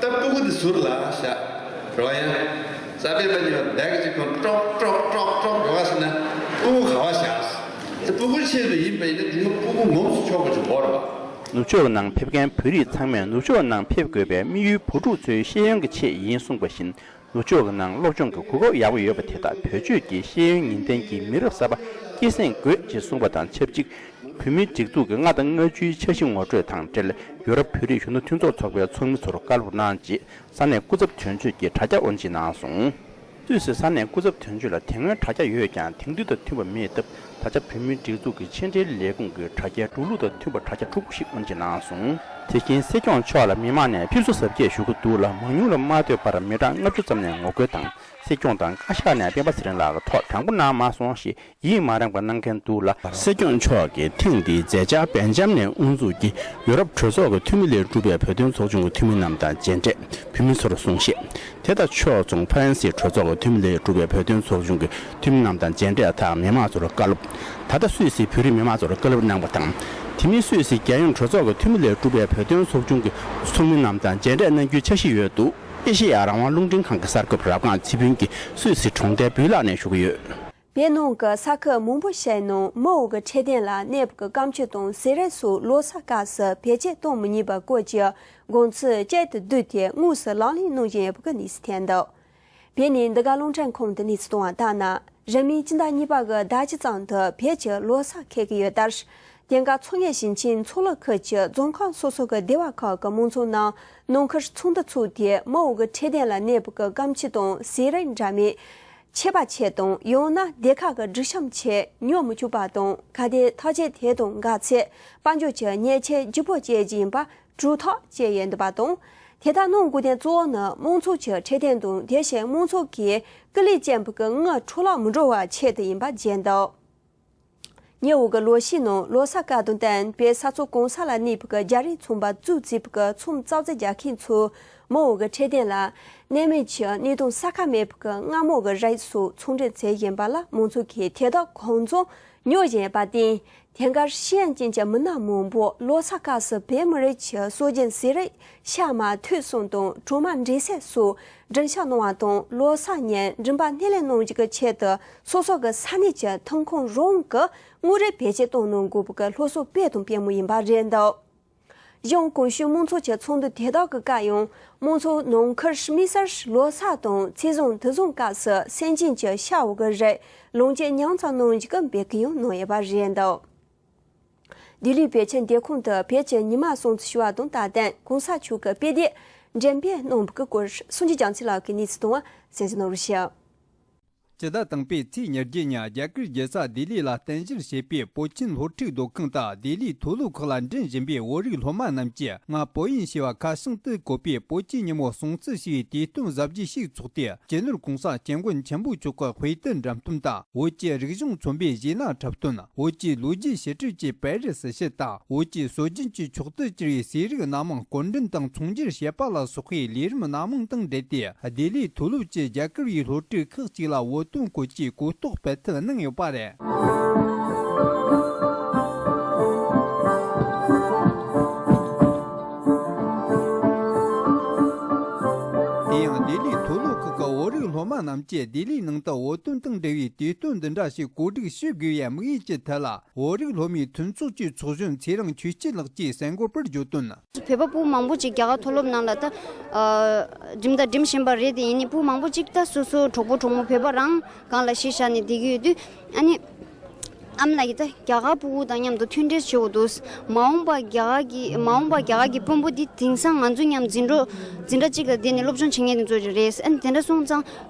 ད་སྤུ་གུ་དེ་ཟུར་ལ་བཞག་རོགས་ཡ། རྩ་བའི་མ་ཉོ་བདག་གི་ཅིག་ཁོ་ཀྲོག་ཀྲོག་ཀྲོག་ཀྲོག་རོགས་ཟེར་ན་སྤུ་གུ་ག་བ་བཞག་ད་སྤུ་གུ་ཆེད་དུ་ཡིན་པ་ཡིན་ན་སྒྲུང་སྤུ་གུ་ངོམས་སུ་ཆོག་པ་ཅིག་འོར་བ། ནུབ་ཕྱོགས་ནང་ཕེབས་མཁན་བོད་རིགས་ཚང་མས་ནུབ་ཕྱོགས་ནང་ཕེབས་དགོས་པའི་དམིགས་ཡུལ་བུ་ཕྲུག་ཚོའི་ཤེས་ཡོན་གྱི་ཆེད་ཡིན་གསུངས་པ་བཞིན། ནུབ་ཕྱོགས་ཀྱི་ནང་སློབ་སྦྱོང་གི་གོ་སྐབས་ཡག་པོ་ཡོད་པ་དེ་དག་བེད་སྤྱོད་ཀྱིས་ཤེས་ཡོན་ཉིན་ལྡན་གྱི་མི་རབས་གསར་པ་སྐྱེད་སྲིང་དགོས་ཅེས་གསུངས་པ་དང་ཆབས་ཅིག་བོད་མིའི་སྒྲིག་འཛུགས་ཀྱི་ལྔ་དང་ལྔ་བཅུའི་འཆར་གཞི་ངོ་སྤྲོད་དང་འབྲེལ་ཡུ་རོབ་བོད་རིགས་གཞོན་ནུ་མཐུན་ཚོགས་ཚོགས་པའི་ཚོགས་མི་ཚོར་བཀའ་སློབ་གནང་རྗེས་ས་གནས་སྐུ་ཚབ་དོན་གཅོད་ཀྱིས་དྲ་རྒྱ་དབོན་སྦྱིན་གནང་སོང་། སུད་སི་ས་གནས་སྐུ་ཚབ་དོན་གཅོད་ལ་དེ་སྔོན་དྲ་རྒྱ་ཡོད་ཀྱང་དེང་དུས་དང་མཐུན་པ་མེད་སྟབས། ད་ཆ་བོད་མིའི་སྒྲིག་འཛུགས་ཀྱི་ཕྱི་འབྲེལ་ལས་ཁུངས་ཀྱི་དྲ་རྒྱའི་འགྲོ་ལུགས་དང་མཐུན་པ་དྲ་རྒྱ་འཕྲུལ་ཁུག་ཞིག་དབོན་སྦྱིན་གནང་སོང་། དེ་བཞིན་སྲིད་སྐྱོང་མཆོག་ལ་མི་མང་ནས་ཕེབས་བསུ་གཟབ་རྒྱས་ཞུ་གི་འདུག་ལ། མང་ཉུང་ལ་མ་ལྟོས་པར་མི་གྲངས་ལྔ་བཅུ་ཙམ་ནས་ངོ་རྒོལ་དང་། སྲིད་སྐྱོང་དང་བཀའ་ཤག་ནས་སྤེན་པ་ཚེ་རིང་ལགས་ཀྱི་ཐོག་དྲང་པོ་གནང་མ་སོང་ཞེས་ཡིད་མ་རངས་པ་གནང་མཁན་འདུག་ལ། སྲིད་སྐྱོང་མཆོག་གིས་ཐེངས་འདིའི་མཛད་འཆར་སྦེལ་ཇམ་ནས་དབུ་འཛུགས་ཀྱིས་ཡུ་རོབ་གྲོས་ཚོགས་ཀྱི་འཐུས་མི་ལས་གྲུབ་པའི་བོད་དོན་ཚོགས་ཆུང་གི་འཐུས་མི་རྣམས་དང་མཇལ་འཕྲད་བོད་མི་ཚོར་གསུངས་བཤད། དེ་དང་ཕྱོགས་མཚུངས་ཧྥ་རན་སིའི་གྲོས་ཚོགས་ཀྱི་འཐུས་མི་ལས་གྲུབ་པའི་བོད་དོན་ཚོགས་ཆུང་གི་འཐུས་མི་རྣམས་དང་མཇལ་འཕྲད་ཐག་མི་མང་ཚོར་བཀའ་སློབ། ད་ལྟ་སུད་སིའི་བོད་རིགས་མི་མང་ཚོར་བཀའ་སློབ་གནང་བ་དང་། དེ་མིན་སུད་སིའི་རྒྱལ་ཡོངས་གྲོས་ཚོགས་ཀྱི་འཐུས་མི་ལས་གྲུབ་པའི་བོད་དོན་ཚོགས་ཆུང་གི་ཚོགས་མི་རྣམས་དང་མཇལ་འཕྲད་གནང་རྒྱུའི་འཆར་གཞི་ཡོད་འདུག་ཨེ་ཤེ་ཡ་རང་དབང་རླུང་འཕྲིན་ཁང་གི་གསར་འགོད་པ་རབ་སྒང་ཚེ་ཕུན་གྱིས་སུད་སི་གྲོང་རྡལ་བུའུ་ལག་ནས་ཞུ་གི་ཡོད། བོད་ནང་གི་ས་ཁུལ་མང་པོ་ཞིག་ནང་མུའུ་གི་འཕྲོད་བསྟེན་ལ་གནོད་པའི་སྐམ་ཆུ་དང་ཟས་རིགས་སོགས་ལོ་གསར་སྐབས་སུ་བེད་སྤྱོད་གཏོང་མི་ཉན་པའི་སྐོར་གྱི་དགོངས་ཚུལ་བཅད་དུ་བསྡུས་ཏེ་དངོས་སུ་ལག་ལེན་གནང་བཞིན་ཡོད་པའི་གནས་ཚུལ་ཐོན་འདུག་བོད་ནས་འདི་ག་རླུང་འཕྲིན་ཁང་དུ་གནས་ཚུལ་གཏོང་བ་ལྟར་ན། རིང་མིན་སྤྱི་ཟླ་གཉིས་པ་གི་ཟླ་གཅིག་ཙམ་དུ་བོད་ཀྱི་ལོ་གསར་འཁེལ་གྱི་ཡོད་ལྟར། དེང་སྐབས་མཚོ་སྔོན་ཞིང་ཆེན་མཚོ་ལྷོ་ཁུལ་གྱི་རྫོང་ཁག་སོ་སོ་གི་སྡེ་བ་ཁག་གི་མང་ཚོགས་རྣམས་ནང་ཁུལ་ཚོགས་འདུ་ཚོགས་ཏེ་མུའུ་གི་འཕྲོད་བསྟེན་ལ་གནོད་པའི་སྐམ་ཆུ་དང་ཟས་རིགས་འདྲ་མིན་མཆོད་པ་ཆེད་དང་ཡང་ན་སྡེ་ཁག་གི་སྒྲིག་གཤོམ་ཆེད་ཉོ་མི་བཅུག་པ་དང་གལ་ཏེ་ཐག་གཅོད་དེ་དང་འགལ་ཚེ་དཔལ་འབྱོར་གྱི་ཉེས་ཆད་ལྗིད་པོ་བཅད་རྒྱུ་ཡིན་པ། གྲོས་ཐག་བཅད་ཡོད་འདུག་པ་དང་། དེ་ལྟར་གནང་དགོས་དོན་གཙོ་བོ་ནི་མང་ཚོགས་ཀྱི་འཕྲོད་བསྟེན་དང་དེ་བཞིན་མང་ཚོགས་ཀྱིས་སྐུ་ལས་བསྐྱོན་པའི་དངུལ་འཕྲོ་བརླག་མི་འགྲོ་བའི་ཆེད་དུ་ཡིན་པ་བརྗོད་འདུག་ཉེ་བའི་ལོ་ཤས་ནང་ལོ་གསར་སྐབས་དང་བསྟུན་བོད་ས་མཚོ་གང་ས་ལ་གནས་པའི་རྒྱ་རིགས་ཚོང་པ་གཙོས་བྱས་པའི་ཚོང་རྩག་རྩིག་རྒྱག་མཁན་ཚོས་མུའུ་གི་འཕྲོད་བསྟེན་ལ་གནོད་མེད་ཀྱི་གནས་སྟངས་གསལ་ཁ་མེད་པའི་མངར་མོ་གི་རིགས་སོགས་ཚོང་འབྲེལ་བྱེད་བཞིན་པ་ལ་མང་ཚོགས་ཀྱིས་དེ་དག་གང་འཚམ་ཉོ་བཞིན་པར་བརྟེན། ཐེངས་འགར་ཤེས་ཡོན་ཅན་གྱི་མི་སྣ་མང་པོ་ལོ་གསར་སྐབས་སུ་བོད་མི་རིགས་ཀྱི་སྲོལ་རྒྱུན་ཟས་རིགས་ཤ་མར་ཐོད་གསུམ་དང་གྲོ་མ་འབྲས་སིལ་སོགས་སྒྲིག་ཆས་གནང་བ་དང་། ལོ་གསར་ཉིན་མགྲོན་པོ་སྣེ་ལེན་གནང་རྒྱུ་གི་ཆེད་དུ་སོ་སོ་གི་ས་གནས་ཀྱི་ཐོན་ཁུངས་རང་གི་དངོས་རིགས་བེད་སྤྱོད་གཏོང་གནང་དགོས་པ་གི་སློབ་གསོ་སྤེལ་དང་སྤེལ་མུས་ཡིན་པ་རེད་འདུག་གཞུང་གོང་ཞུས་མང་ཚོགས་ཀྱི་ཚོགས་འདུ་དེ་དག་གི་སྐབས་ཡང་། མང་ཚོགས་ནང་ཁུལ་དམིགས་བསལ་ལོ་གསར་དང་ཚེས་བཟང་དུས་བཟང་སྐབས་སུ་སེམས་ཅན་གྱི་ཤ་འོ་གི་རིགས་ལོངས་སྤྱོད་ཉུང་ཙམ་གནང་རྒྱུ་གི་འབོད་སྐུལ་ཡང་གནང་ཡོད་པ་རེད་འདུག་ལྡི་ལིའི་བོད་ཁྱིམ་སྡེ་ཁང་དུ་བོད་ཀྱི་ཉི་མ་སྲུང་བརྩི་ཞུ་བ་དང་། ད་ཐེངས་གོང་ས་མཆོག་གི་དཔེ་དེབ་འགྲེམས་སྤེལ་གནང་བ་གི་སྐོར་སངས་རྒྱས་རྒྱ་མཚོ་ལགས་ཀྱིས་གནས་ཚུལ་དང་གསན་གཟིགས་གནང་རོགས་ཞུ། སྤྱི་ཟླ་དང་པོའི་ཚེས་ཉེར་བརྒྱད་ཉིན་རྒྱ་གར་རྒྱལ་ས་ལྡི་ལི་ལ་རྟེན་གཞི་བྱས་པའི་བོད་ཁྱིམ་སློབ་ཕྲུག་སྡོད་ཁང་དུ་ལྡི་ལིའི་མཐོ་སློབ་ཁག་ལ་འགྲིམ་བཞིན་པའི་བོད་རིགས་སློབ་མ་རྣམས་ཀྱིས་ང་བོད་ཡིན་ཞེས་པ་ཁ་བྱང་དུ་བཀོད་པའི་བོད་ཀྱི་ཉིན་མོ་སྲུང་བརྩི་ཞུ་བའི་དུས་སྟོན་གཟབ་རྒྱས་ཤིག་ཚོགས་ཏེ། སྤྱི་ནོར་༸གོང་ས་༸སྐྱབས་མགོན་ཆེན་པོ་མཆོག་གི་དཔེ་དེབ་འགྲེམས་སྟོན་དང་། བོད་ཀྱི་རིག་གཞུང་མཚོན་པའི་གཞས་སྣ་འཁྲབ་སྟོན། བོད་ཀྱི་ལོ་རྒྱུས་ཞིབ་ཕྲ་བཅས་པར་རིས་སུ་ཞིབ་དང་། བོད་ཀྱི་སྲོལ་རྒྱུན་གྱི་མཆོག་ཏུ་གྱུར་པའི་ཟས་རིགས་སྣ་མང་སྐོར་འདོན་དང་ཚོང་སྒྱུར་བྱེད་པ་ལ་སོགས་པའི་ལས་རིམ་སྣ་མང་དང་འབྲེལ་ཏེ། ལྡི་ལིའི་མཐོ་སློབ་ཀྱི་རྒྱ་གར་བའི་སློབ་ཕྲུག་ཁག་ཅིག་ལ་བོད་དོན་སྐོར་གྱི་གོ་རྟོགས་སྤེལ་ཐབས་གནང་ཡོད་པ་རེད། དེ་ཡང་ལྡི་ལིའི་མཐོ་སློབ་ཁག་གི་བོད་རིགས་སློབ་མ་རྣམས་ཀྱིས་ལྡི་ལིའི་ནང་དུ་བོད་དོན་དང་འབྲེལ་བའི་དུས་སྟོན་འདི་འདྲ་ཞིག་གོ་སྒྲིག་ཞུ་དགོས་པའི་དམིགས་ཡུལ་གྱི་ཐད་ལ། བོད་རིགས་སློབ་མའི་མཐུན་ཚོགས་ཀྱི་ཚོགས་གཞོན་ཚེ་རིང་ཆོས་སྐྱིད་ལགས་ཀྱིས་གསལ་འགོད་པར་བརྗོད་དོན། བོད་པ་ཕྲུ་གུ་མང་པོ་ཅིག་རྒྱ་གར་མཐོ་སློབ་ནང་ལ་ད་འགྲིམ་དང་འགྲིམ་བཞིན་པ་རེད། དེ་ཡིན་ནའི་ཕྲུ་གུ་མང་པོ་ཅིག་ད་སོ་སོའི་གྲོགས་པོ་གྲོགས་མོ་བོད་པ་རང་སྒང་ལ་གཞི་བཞག་ནས་བསྡད་ཀྱི་ཡོད་དུས། ཨ་ནི་ཨ་མ་ལགས་ཀྱིས་ད་རྒྱ་གར་ཕྲུ་གུ་དང་མཉམ་དུ་མཐུན་འབྲེལ་བྱེད་དགོས་འདུག་མ་འོངས་པ་རྒྱ་གར་གྱི་མ་འོངས་པ་རྒྱ་གར་གྱི་དཔོན་པོ་འདི་དེང་སང་ང་ཚོ་མཉམ་འཛིན་གྲྭ་འཛིན་གྲྭ་གཅིག་ལ་བསྡད་ནས་སློབ་སྦྱོང་བྱེད་མཁན་དེ་ཚོ་རེད། ཨ་ནི་དེ་འདྲ་སོང་ཙང་།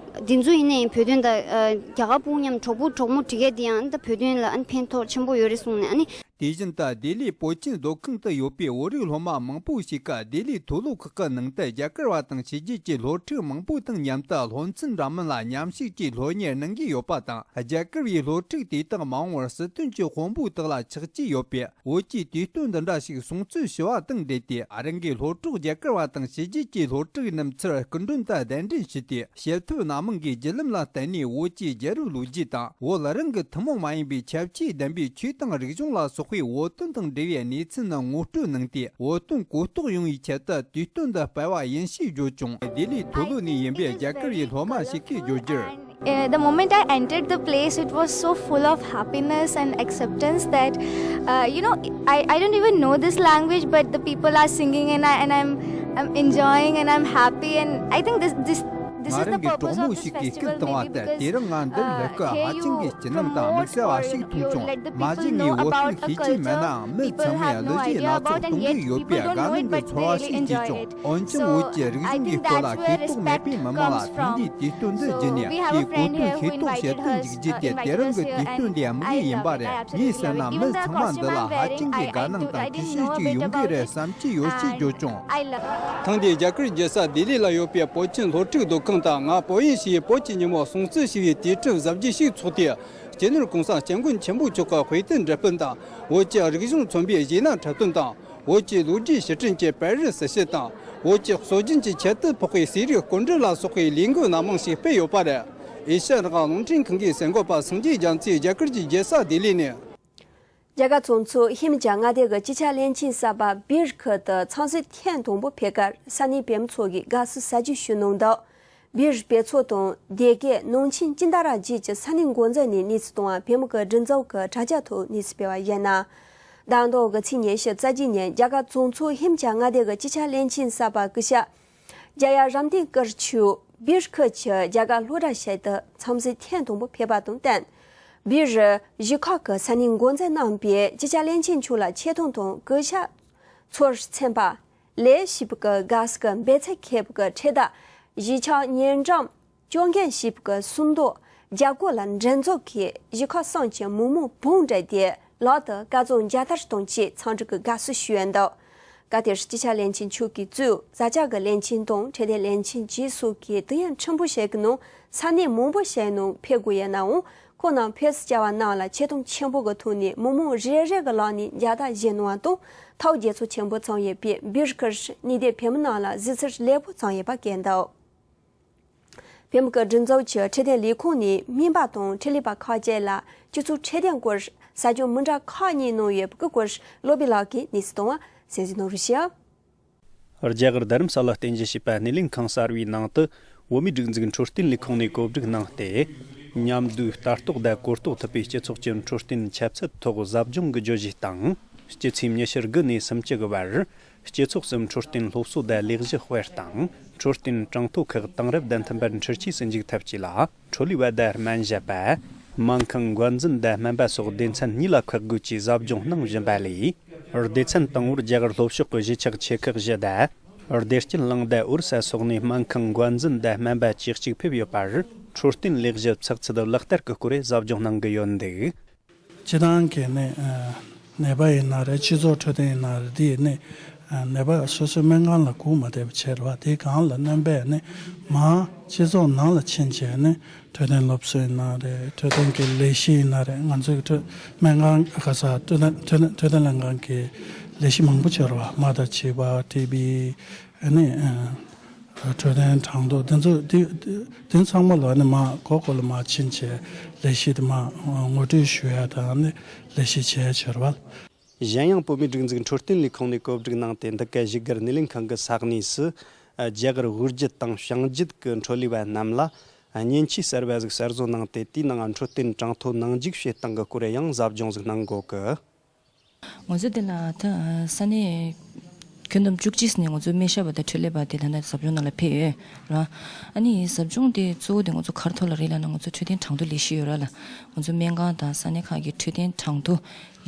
འདི་ཚོ་ཡིན་ནའི་བོད་དོན་དང་། ཨ། རྒྱ་གར་ཕྲུ་གུ་མཉམ་གྲོགས་པོ་གྲོགས་མོ་བསྒྲིགས་ཡས་འདི་ཡང་ད་བོད་དོན་ལ་ཨ་ནི་ཕན་ཐོགས་ཆེན་པོ་ཡོད་རེད་གསུངས་ནས། ཨ་ནི། དེ་བཞིན་དུ་ལྡི་ལིའི་བོད་ཁྱིམ་སྡོད་ཁང་དུ་ཡོད་པའི་བོད་རིགས་སློབ་མ་མང་པོ་ཞིག་གིས་ལྡི་ལིའི་མཐོ་སློབ་ཁག་གི་ནང་དུ་རྒྱ་གར་བ་དང་ཕྱི་རྒྱལ་གྱི་སློབ་ཕྲུག་མང་པོ་དང་མཉམ་དུ་སློབ་ཚན་འདྲ་མིན་ལ་མཉམ་ཞུགས་ཀྱིས་སློབ་གཉེར་གནང་གི་ཡོད་པ་དང་། རྒྱ་གར་བའི་སློབ་ཕྲུག་དེ་དག་མ་འོངས་པར་སྲིད་དོན་གྱི་དཔོན་པོ་དག་ལ་ཆགས་ཀྱི་ཡོད་པས། བོད་ཀྱི་དུས་སྟོན་འདི་འདྲ་ཞིག་སྲུང་བརྩི་ཞུ་བ་དང་འབྲེལ་ཏེ། རང་གི་སློབ་གྲོགས་རྒྱ་གར་བ་དང་ཕྱི་རྒྱལ་གྱི་སློབ་ཕྲུག་རྣམས་ཚུར་སྐུ་མགྲོན་དུ་གདན་འདྲེན་ཞུས་ཏེ། བྱེད་ཐབས་སྣ་མང་གི་བརྒྱུད་ལམ་ལ་བརྟེན་ནས། བོད་ཀྱི་རྒྱལ་རབས་ལོ་རྒྱུས་དང་། བོད་རང་གི་ཐུན་མོང་མ་ཡིན་པའི་ཁྱད་ཆོས་ལྡན་པའི་ཆོས་དང་རིག་གཞུང་ལ་སོགས་པའི་བོད་དོན་དང་འབྲེལ་བའི་གནས་ཚུལ་རྣམས་ངོ་སྤྲོད་གནང་སྟེ། བོད་དོན་གོ་རྟོགས་ཡོང་བའི་ཆེད་དུ་དུས་སྟོན་འདི་སྤེལ་བ་ཡིན་ཞེས་བརྗོད་ཀྱང་། ལྡི་ལིའི་མཐོ་སློབ་ནས་ཡིན་པའི་རྒྱ་གར་བའི་སློབ་མ་ཞིག་གིས་བརྗོད་རྒྱུར། Uh, the moment I entered the place, it was so full of happiness and acceptance that, uh, you know, I, I don't even know this language, but the people are singing and, I, and I'm, I'm enjoying and I'm happy. And I think this, this, this is the purpose of this festival, maybe because, uh, here you promote or you, you let the people know about a community, about a people, about a culture, about a religion, about a faith. ང་རང་གི་གྲོགས་མོ་ཞིག་གིས་སྐད་བཏང་བ་ལྟར། དེ་རིང་ང་འདིར་སླེབས་སྐབས་ཧ་ཅང་གི་སྐྱིད་སྣང་དང་དམིགས་བསལ་བ་ཞིག་མཐོང་བྱུང་། མ་གཞི་ངས་བོད་སྐད་ཤེས་ཀྱི་མེད་ནའང་། མི་ཚང་མས་གླུ་གཞས་སྣ་ཚོགས་གཏོང་གི་ཡོད་པས་དགའ་སྣང་གི་ཚོར་བ་ཞིག་སྐྱེས་བྱུང་། འོན་ཀྱང་། བོད་ཀྱི་རིག་གཞུང་གི་སྐོར་ལ་ཤེས་རྟོགས་མེད་པའི་མི་མང་ལ་ཐེངས་འདིའི་དུས་སྟོན་འདི་བརྒྱུད་ནས་དེའི་གོ་དོན་ཤེས་རྟོགས་བྱེད་དུ་འཇུག་རྒྱུ་དེ་དེ་རིང་གི་དུས་སྟོན་འདིའི་དམིགས་ཡུལ་ཡིན་པ་རེད། ངས་བསམ་ན་མི་ཚང་མ་འདི་ལ་ཧ་ཅང་གི་དགའ་སྣང་དང་གུས་ཞབས་ཅིག་ཡོང་གི་རེད་བསམ་གྱི་ཡོད་ཅེས་བརྗོད་བྱུང་། ཐེངས་འདིའི་རྒྱ་གར་རྒྱལ་ས་ལྡི་ལི་ལ་ཡོད་པའི་བོད་ཁྱིམ་སློབ་ཕྲུག་སྡོད་ཁང་དུ། ང་བོད་ཡིན་ཞེས་བོད་ཀྱི་ཉིན་མོ་སྲུང་བརྩི་ཞུ་བའི་དུས་དྲན་གཟབ་རྒྱས་ཤིག་ཚོགས་ཏེ། སྤྱི་ནོར་༸གོང་ས་༸སྐྱབས་མགོན་ཆེན་པོ་མཆོག་གི་དཔེ་དེབ་འགྲེམས་སྤེལ་དང་། བོད་ཀྱི་རིག་གཞུང་མཚོན་པའི་གཞས་སྣ་འཁྲབ་སྟོན་དང་། བོད་ཀྱི་ལོ་རྒྱུས་ཕྱིར་དྲན་གྱི་པར་རིས་སུ་ཞིབ་དང་། བོད་ཀྱི་སྲོལ་རྒྱུན་གྱི་ཁྱད་དུ་འཕགས་པའི་ཟས་རིགས་སྐོར་འདྲི་ལ་སོགས་པའི་ལས་འགུལ་སྣ་མང་ཞིག་སྤེལ་ཡོད་པ་རེད། ཨེ་ཤ་ཡ་རང་དབང་རླུང་འཕྲིན་ཁང་གི་གསར་འགོད་པ་སངས་རྒྱས་རྒྱ་མཚོས་རྒྱ་གར་གྱི་རྒྱལ་ས་ལྡི་ལི་ནས། རྒྱ་གར་གཙོ་མཆོག་ཧིམ་ཅ་མངའ་སྡེ་གི་སྤྱི་ཁྱབ་བློན་ཆེན་གསར་པ་བིར་ཁུལ་དུ་འཚམས་གཟིགས་ཐེངས་དང་པོ་ཕེབས་ཁར་ས་གནས་བོད་མི་ཚོ་གིས་དགའ་བསུ་ཟབ་རྒྱས་ཞུས་གནང་འདུག་བིར་བོད་ཚོགས་དང་སྡེ་དགེ་ནང་ཆེན་སྤྱི་ཟླ་ར་བརྒྱད་ཀྱི་ས་གནས་འགོ་འཛིན་ནས་གནས་ཚུལ་བཏང་བ། བོད་མི་གི་སྒྲིག་འཛུགས་ཀྱི་དྲ་རྒྱ་ཐོག་གནས་ཚུལ་སྤེལ་བ་ཡིན་ན། ཟླ་མདོག་གི་ཚེས་ཉི་ཤུ་རྩ་གཅིག་ཉིན་རྒྱ་གར་གཙོ་མཆོག་ཧིམ་ཅ་མངའ་སྡེ་གི་སྤྱི་ཁྱབ་བློན་ཆེན་གསར་པ་སྐུ་ཞབས་རྒྱལ་བ་རབ་བརྟན་དཀར་མཆོག་བིར་ཁུལ་གྱི་རྒྱ་གར་སློབ་གྲྭ་ཞིག་ཏུ་འཚམས་གཟིགས་ཐེངས་དང་པོ་ཕེབས་པ་དང་བསྟུན། བིར་གཞིས་ཁག་གི་ས་གནས་འགོ་འཛིན་རྣམ་པས་སྤྱི་ཁྱབ་བློན་ཆེན་མཆོག་ལ་ཆེ་མཐོང་དང་གུས་ཞབས་ཚོར་ཚན་པ། ལས་ཞེས་པའི་དགའ་བསུ་གི་འབོད་ཚིག་འཁོད་པའི་འཕྲེད་དར། གཞིས་ཆགས་ཉེ་འགྲམ་སྐྱོར་མཁན་ཞེས་པའི་སུམ་མདོ། རྒྱ་སྒོ་ལ་འགྲན་ཚོགས་ཀྱིས་གཞིས་ཁག་གསུམ་གྱི་མི་མང་བོངས་བསྒྲིགས་ཏེ། ལག་ཏུ་སྐལ་བཟང་རྒྱལ་དར་དང་བཅས་འཚམས་འདྲི་གི་དགའ་བསུ་ཞུས་ཡོད་འདུག་སྐབས་དེར་སྤྱི་ཁྱབ་བློན་ཆེན་མཆོག་གིས་གཙོས་བཟའ་བཅའ་གི་བློན་ཆེན་དང་འཕྲོད་བསྟེན་བློན་ཆེན་བཅས་སོགས་ཀྱིས་དུས་ཡུན་ཕྲན་བུ་ཞིག་གི་ནང་ས་གནས་མང་པོ་ཞིག་ནང་ཕེབས་དགོས་ཡོད་ནའང་། ཁོང་རྣམས་ཕེབས་བཅར་བ་རྣམས་ལ་ཆེ་མཐོང་ཆེན་པོ་གི་ཐོག་ནས་མི་མང་རེ་རེ་གི་ལག་ནས་མཇལ་དར་བཞེས་གནང་བ་དང་། ཐོག་རྒྱལ་ཚོགས་ཆེན་པོ་འཚོགས་ཡོད་པའི་བིར་ཁུལ་གནས་སྡོད་བོད་མི་རྣམས་ལ་གཟིགས་ཚུལ་ལེགས་པོ་བྱུང་ཡོད་པ་བཀོད་འདུག་བོད་མི་གི་སྒྲིག་འཛུགས་ཀྱི་འཕྲོད་བསྟེན་ལས་ཁུངས་ནས་སྨན་པ་དང་འཕྲིན་ལས་པ་ཁག་ཅིག་ལ་སྤྱི་ཚོགས་འཕྲོད་བསྟེན་སྐོར་ ས་ཁྱོན་མི་འདྲ་ཁག་གཉིས་ནང་ཡོད་པའི་སྐོར་བློ་བི་ལགས་ཀྱིས་གནས་ཚུལ་གཏོང་བ་གསན་གཟིགས་གནང་རོགས་ཞུ། རྒྱ་གར་རྡ་རམ་ས་ལ་རྟེན་གཞི་བྱས་པ་སྣེ་ལེན་ཁང་གསར་བའི་ནང་དུ། བོད་མིའི་སྒྲིག་འཛུགས་འཕྲོད་བསྟེན་ལས་ཁུངས་ནས་གོ་སྒྲིག་གནང་སྟེ། མཉམ་འདུས་ལྟ་རྟོག་དང་གོ་རྟོགས་ཐུབ་པའི་སྤྱི་ཚོགས་ཀྱི་འཕྲོད་བསྟེན་ཁྱབ་ཚད་ཐོག་ཟབ་སྦྱོང་གི་བརྗོད་གཞི་དང་། སྤྱི་ཚེས་ཉི་ཤུ་དགུ་ནས་སུམ་ཅུ་གི་བར། སྤྱི་ཚོགས་སུ་འཕྲོད་བསྟེན་སློབ་གསོ་དང་ལས་གཞི་སྤེལ་སྟངས། འཕྲོད་བསྟེན་གྲངས་ཐོ་ཁག་དེང་རབས་དང་མཐུན་པར་འཕྲུལ་ཆས་སུ་འཇུག་ཐབས་བཅས་ལ། འཕྲོ་ལས་པ་དང་སྨན་ཞབས་པ། སྨན་ཁང་འགོ་འཛིན་དང་སྨན་པ་སོགས་སྡེ་ཚན་གཉིས་ལ་ཁག་བགོས་ཀྱིས་ཟབ་སྦྱོང་གནང་བཞིན་པ་ལས། སྡེ་ཚན་དང་པོར་རྒྱ་གར་ལྷོ་ཕྱོགས་ཀྱི་གཞིས་ཆགས་ཆེ་ཁག་བཞི་དང་། བདེ་སྐྱིད་གླིང་དང་ཨོ་རི་ས་སོགས་ནས་སྨན་ཁང་འགོ་འཛིན་དང་སྨན་པ་བཅུ་གཅིག་ཕེབས་ཡོད་པར། འཕྲོད་བསྟེན་ལས་གཞི་ཚགས་ཚུད་ལག་བསྟར་གྱི་སྐོར་ཟབ་སྦྱོང་གནང་གི་ཡོད་འདུག། སྤྱི་བཏང་གི་ནད་ནད་པ་ཡིན་ན་རེད། སྤྱི་ཚོགས་འཕྲོད་བསྟེན་ཡིན་ན་རེད། འདི་ནི་ནད་པ་སོ་སོའི་སྨན་ཁང་ལ་སྒུག་མ་བསྡད་པ་བྱས་རེད་བ། དེའི་སྒང་ལ་སྣོན་པས་ནི་མ་སྤྱི་ཚོགས་ནང་ལ་ཕྱིན་བྱས་ནི་འཕྲོད་བསྟེན་སློབ་གསོ་ཡིན་ན་རེད། འཕྲོད་བསྟེན་གྱི་ལས་གཞི་ཡིན་ན་རེད། ང་ཚོའི་འཕྲོད་སྨན་ཁང་ག་ས་འཕྲོད་བསྟེན་འཕྲོད་བསྟེན་འཕྲོད་བསྟེན་ལྷན་ཁང་གི་ལས་གཞི་མང་པོ་བྱས་རེད་བ། རྨ་དང་མཆིན་པ། ཊི་བི། ཨ་ནི་འཕྲོད་བསྟེན་གྲངས་ཐོ་དེ་ཚོ་དེ་དེ་ཚང་མ་ལ་ནི་མ་གོ་གོ་ལ་མ་ཕྱིན་བྱས་ལས་གཞི་དེ་མ་ངོ་སྤྲོད་ཞུ་ཡ་དང་ནི་ལས་གཞི་བྱས་བྱས་རེད་བ། གཞན་ཡང་བོད་མིའི་སྒྲིག་འཛུགས་འཕྲོད་བསྟེན་ལས་ཁུངས་ནས་གོ་སྒྲིག་གནང་སྟེ། འདི་ག་བཞུགས་སྒར་སྣེ་ལེན་ཁང་གི་ས་གནས་སུ་རྒྱ་གར་དབུས་རྒྱུད་དང་བྱང་རྒྱུད་ཀྱི་འཕྲོ་ལས་པ་རྣམས་ལ་བརྙན་ཆས་གསར་པ་ཟིག་གསར་བཟོ་གནང་སྟེ། དེའི་ནང་འཕྲོད་བསྟེན་གྲངས་ཐོ་ནང་འཇུག་བྱེད་སྟངས་ཀྱི་སྐོར་ཡང་ཟབ་སྦྱོང་ཟིག་གནང་གོ་གི། ང་ཚོ་འདི་ལ་ད་ས་གནས་ཁྱོན་བསྡོམས་བཅུ་གཅིག་ནས་ང་ཚོ་སྨན་ཞབས་པ་དང་འཕྲོད་ལས་པ་དེ་ད་ལྟ་ཟབ་སྦྱོང་ནང་ལ་ཕེབས་ཡོད་ར། ཨ་ནི་ཟབ་སྦྱོང་དེ་གཙོ་བོ་དེ་ང་ཚོ་ག་རེ་ཐོག་ལ་རེད་ལབ་ན། ང་ཚོ་འཕྲོད་བསྟེན་གྲངས་ཐོ་ལས་གཞི་ཡོད་ར་ལ། ང་ཚོ་སྨན་ཁང་དང་ས་གནས་ཁག་གི་འཕྲོད་བསྟེན་གྲངས་ཐོ་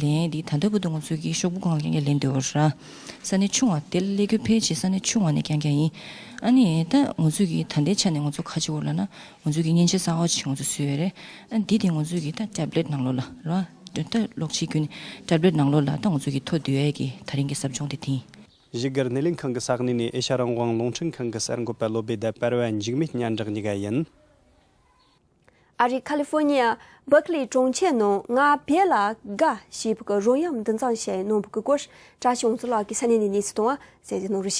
ལེན་དེ་ད་ལྟ་བར་དུ་ང་ཚོ་གི་ཤོག་བུ་སྒང་ལ་རྐྱང་རྐྱང་ལེན་བསྡད་ཡོད་ར། ས་གནས་ཆུང་བ་དེ་ལ་སླེབས་རྒྱུ་ཕལ་ཆེར་ས་གནས་ཆུང་བ་ནས་རྐྱང་རྐྱང་ཡིན། ཨ་ནི་ད་ང་ཚོ་གི་ད་ལྟའི་ཆ་ནས་ང་ཚོ་ག་བྱེད་དགོས་ལབ་ན། ང་ཚོ་གི་མཉེན་ཆས་གསར་པ་ཅིག་ང་ཚོ་བཟོས་ཡོད་རེད། ཨ་འདི་དེ་ང་ཚོ་གི་ད་ཊེབ་ལེཊ་ནང་ལོགས་ལ་ར། ད་གློག་ཆས་བརྒྱུད་ནས་ཊེབ་ལེཊ་ནང་ལོགས་ལ་ད་ང་ཚོ་གི་ཐོ་བསྡུ་ཡས་ཀྱི་ད་རིང་གི་ཟབ་སྦྱོང་དེ་དེ་ཡིན། བཞུགས་སྒར་སྣེ་ལེན་ཁང་གི་ས་གནས་ནས་ཨེ་ཤ་རང་དབང་རླུང་འཕྲིན་ཁང་གི་གསར་འགོད་པ་བློ་བདེ་དང་པར་བ་འཇིགས་མེད་སྙན་གྲགས་གཉིས་ཀ་ཡིན། ཨ་རིའི་ཁ་ལི་ཧྥོར་ནི་ཡ་བྷར་ཀ་ལི་གྲོང་ཁྱེར་ནང་ང་བོད་ལ་དགའ་ཞེས་པའི་རོལ་དབྱངས་འདུ་འཛོམས་ཤིག་གནང་བའི་སྐོར་བཀྲ་ཤིས་དབང་འཛིན་ལགས་ཀྱིས་ས་གནས་ནས་གནས་ཚུལ་གཏོང་བ་གསན་གཟིགས་གནང་རོགས་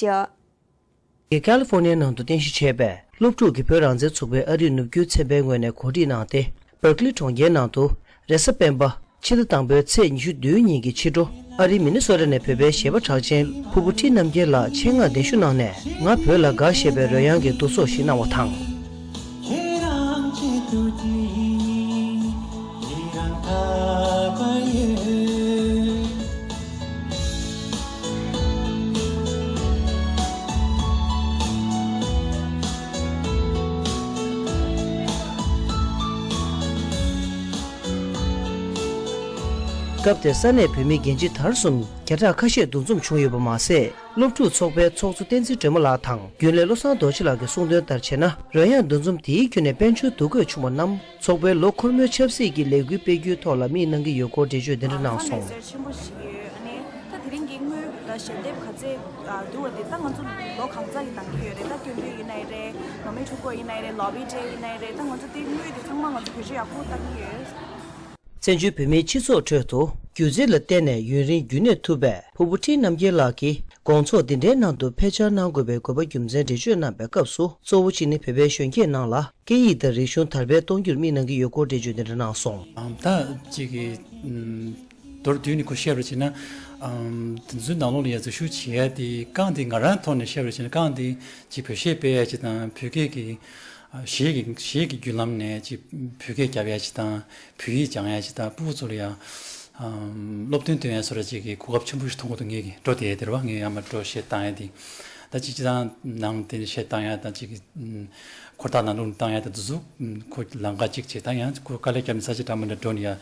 ཞུ། ཁ་ལི་ཧྥོར་ནི་ཡའི་ནང་དུ་རྟེན་གཞི་བྱས་པའི་སློབ་ཕྲུག་གི་བོད་རང་བཙན་ཚོགས་པའི་ཨ་རིའི་ནུབ་རྒྱུད་ཚན་པའི་ངོས་ནས་གོ་སྒྲིག་གནང་སྟེ། བྷར་ཀ་ལི་གྲོང་ཁྱེར་ནང་དུ་རེས་གཟའ་སྤེན་པ་ཕྱི་ཟླ་དང་པོའི་ཚེས་ཉི་ཤུ་བདུན་ཉིན་གྱི་ཕྱི་དྲོ། ཨ་རིའི་མི་ནི་སོ་ཊ་ནས་བོད་པའི་གཞས་པ་གྲགས་ཅན་ཕུར་བུ་ཁྲི་རྣམ་རྒྱལ་ལགས་ཆེད་མངགས་གདན་ཞུ་གནང་ནས། ང་བོད་ལ་དགའ་ཞེས་པའི་རོལ་དབྱངས་ཀྱི་བསྡུ་གསོག་ཞིག་གནང་བ་དང་། སྐབས་དེར་ས་གནས་བོད་མི་རྒན་བྱིས་དར་གསུམ་བརྒྱ་ཕྲག་ཁ་ཤས་འདུ་འཛོམས་བྱུང་ཡོད་པ་མ་ཟད། སློབ་ཕྲུག་ཚོགས་པའི་ཚོགས་གཙོ་བསྟན་འཛིན་སྒྲོལ་མ་ལགས་དང་རྒྱུན་ལས་བློ་བཟང་རྡོ་རྗེ་ལགས་ཀྱིས་གསུངས་དོན་ལྟར་བྱས་ན། རོལ་དབྱངས་འདུ་འཛོམས་དེའི་བརྒྱུད་ནས་དཔལ་འབྱོར་འདུ་འགོད་བྱུང་བ་རྣམས་ཚོགས་པའི་ལོ་འཁོར་མོའི་ཆབ་སྲིད་ཀྱི་ལས་འགུལ་སྤེལ་རྒྱུའི་ཐོག་ལ་དམིགས་གནང་གི་ཡོད་སྐོར་འགྲེལ་བརྗོད་འདི་འདྲ་གནང་སོང་། ཕན་ལས་ཟེར་ཆེན་པོ་ཞིག་ཡོད། ཨ་ནི་ད་དེ་རིང་གི་དངུལ་ལ་ཞལ་འདེབས་ག་ཚད་བསྡུ་བ་དེ་ད་ང་ཚོ་ལོ་གང་ཙམ་ཡིན་གནང་གི་ཡོད་རེད། ད་སྐྱོན་འདོན་ཡིན་ནའི་རེད། མ་རྨོས་འཁྲུ་སྐོར་ཡིན་ནའི་རེད། ལོ་བི་ཌེ་ཡིན་ནའི་རེད། ད་ང་ཚོ་དེ་དངུལ་དེ་ཚང་མ་ང་ཚོ་བེད་སྤྱོད་ཡག་པོ་བཏང་གི་ཡོད། བཙན་བྱོལ་བོད་མིའི་སྤྱི་ཚོགས་ཁྲོད་དུ་སྒྱུ་རྩལ་ལ་བརྟེན་ནས་ཡུན་རིང་རྒྱུན་གནས་ཐུབ་པའི་ཕུར་བུ་ཁྲི་རྣམ་རྒྱལ་ལགས་ཀྱིས་དགོང་ཚོགས་འདི་འདྲའི་ནང་དུ་ཕལ་ཆེར་གནང་དགོས་པའི་དགོས་པ་རྒྱུ་མཚན་འགྲེལ་བརྗོད་གནང་པའི་སྐབས་སུ། གཙོ་བོ་གཅིག་ནི་བོད་པའི་གཞོན་སྐྱེས་ནང་ལ་སྐད་ཡིག་དང་རིག་གཞུང་དར་སྤེལ་གཏོང་རྒྱུར་དམིགས་གནང་གི་ཡོད་སྐོར་འགྲེལ་བརྗོད་འདི་འདྲ་གནང་སོང་། ཨམ་ད་ཅིག་གི་ཨམ་མདོར་བསྡུས་ནས་ཁོ་བཤད་པ་བྱས་ན། ཨམ་དེ་ཚོའི་ནང་ལོགས་ལ་ཡ་འཛུལ་ཞུགས་བྱེད་ཡ་དེ་རྐང་དེ་ང་རང་ཐོག་ནས་བཤད་པ་བྱས་ན། རྐང་དེ་ཅིག་བོད་གཞས་སྤེལ་ཡ་ཅིག་དང་། བོད་སྐད་ཀྱི་ཨ་གཞས་ཀྱི་གཞས་ཀྱི་བརྒྱུད་ལམ་ནས་ཅིག་བོད་སྐད་རྒྱབ་ཡ་ཅིག་དང་། བོད་ཡིག་སྦྱང་ཡ་ཅིག་དང་། ཕྲུ་གུ་ཚོ་ལ་ཡ་ཨམ་སློབ་སྟོན་སྟོན་ཡ་བཟོ་འདྲ་ཅིག་གི་གོ་སྐབས་ཆེན་པོ་ཞིག་མཐོང་གི་འདུག་ངེད་ཀྱིས་འགྲོ་བསྡད་ཡ་དེ་རེད་བ། ངས་ཡར་མར་འགྲོ་གཞས་བཏང་ཡ་དེ། ད་ཅིག་སྤྱི་བཏང་ནང་དེ་ནས་གཞས་བཏང་ཡ་དང་། ཅིག་གི་ཨམ་འཁོར་ཐག་ནང་ལོགས་ནས་བཏང་ཡ་དང་། དེ་ཚོ་ཨམ་ཁོ་ལམ་ཁ་གཅིག་བྱས། ད་ཡང་ཁོ་དཀའ་ལས་བརྒྱབ་ནས་ས་ཆ་འདྲ་མི་འདྲ་འགྲོ་ནས་ཡ་ཨ་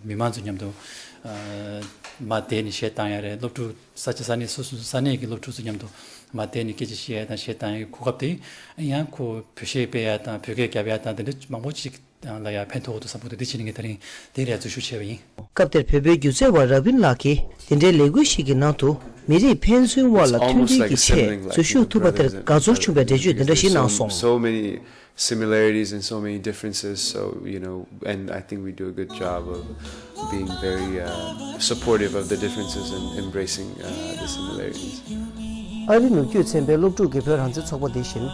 མི་མང་ཚོ་མཉམ་དུ་ཨ་མར་བསྡད་ནས་གཞས་བཏང་ཡ་རེད། སློབ་ཕྲུག་ས་ཆ་ས་གནས་སོ་སོ་ས་གནས་ཀྱི་སློབ་ཕྲུག་ཚོ་མཉམ་དུ་མར་བསྡད་ནས་སྐད་ཆ་བཤད་ཡ་དང་གཞས་བཏང་ཡའི་གོ་སྐབས་དེ། ཡང་ཁོ་བོད་གཞས་སྤེལ་ཡ་དང་བོད་སྐད་རྒྱབ་ཡ་དང་དེ་འདྲ་མང་པོ་ཅིག་ལ་ཡ་ཕན་ཐོགས་འདུག་བསམ་གྱི་འདུག་དེ་བྱས་ནས་ངས་ད་རིང་དེ་ལ་འཛུལ་ཞུགས་བྱས་པ་ཡིན། སྐབས་དེར་བོད་པའི་སྒྱུ་རྩལ་བ་ར་བིན་ལགས་ཀྱིས་དེ་འདྲའི་ལས་འགུལ་ཞིག་གི་ནང་དུ་མི་རིགས་ཕན་ཚུན་དབར་ལ་མཐུན་སྒྲིལ་གྱི་ཆེད་འཛུལ་ཞུགས་ཐུབ་པ་དེར་དགའ་ཚོར་བྱུང་བའི་འགྲེལ་བརྗོད་འདི་འདྲ་ཞིག་གནང་སོང་། So many similarities and so many differences. So, you know, and I think we do a good job of being very uh, supportive of the differences and embracing uh, the similarities. ཨ་རིའི་ནུབ་རྒྱུད་ཚན་པའི་སློབ་ཕྲུག་གི་བོད་རང་བཙན་ཚོགས་པ་འདི་བཞིན།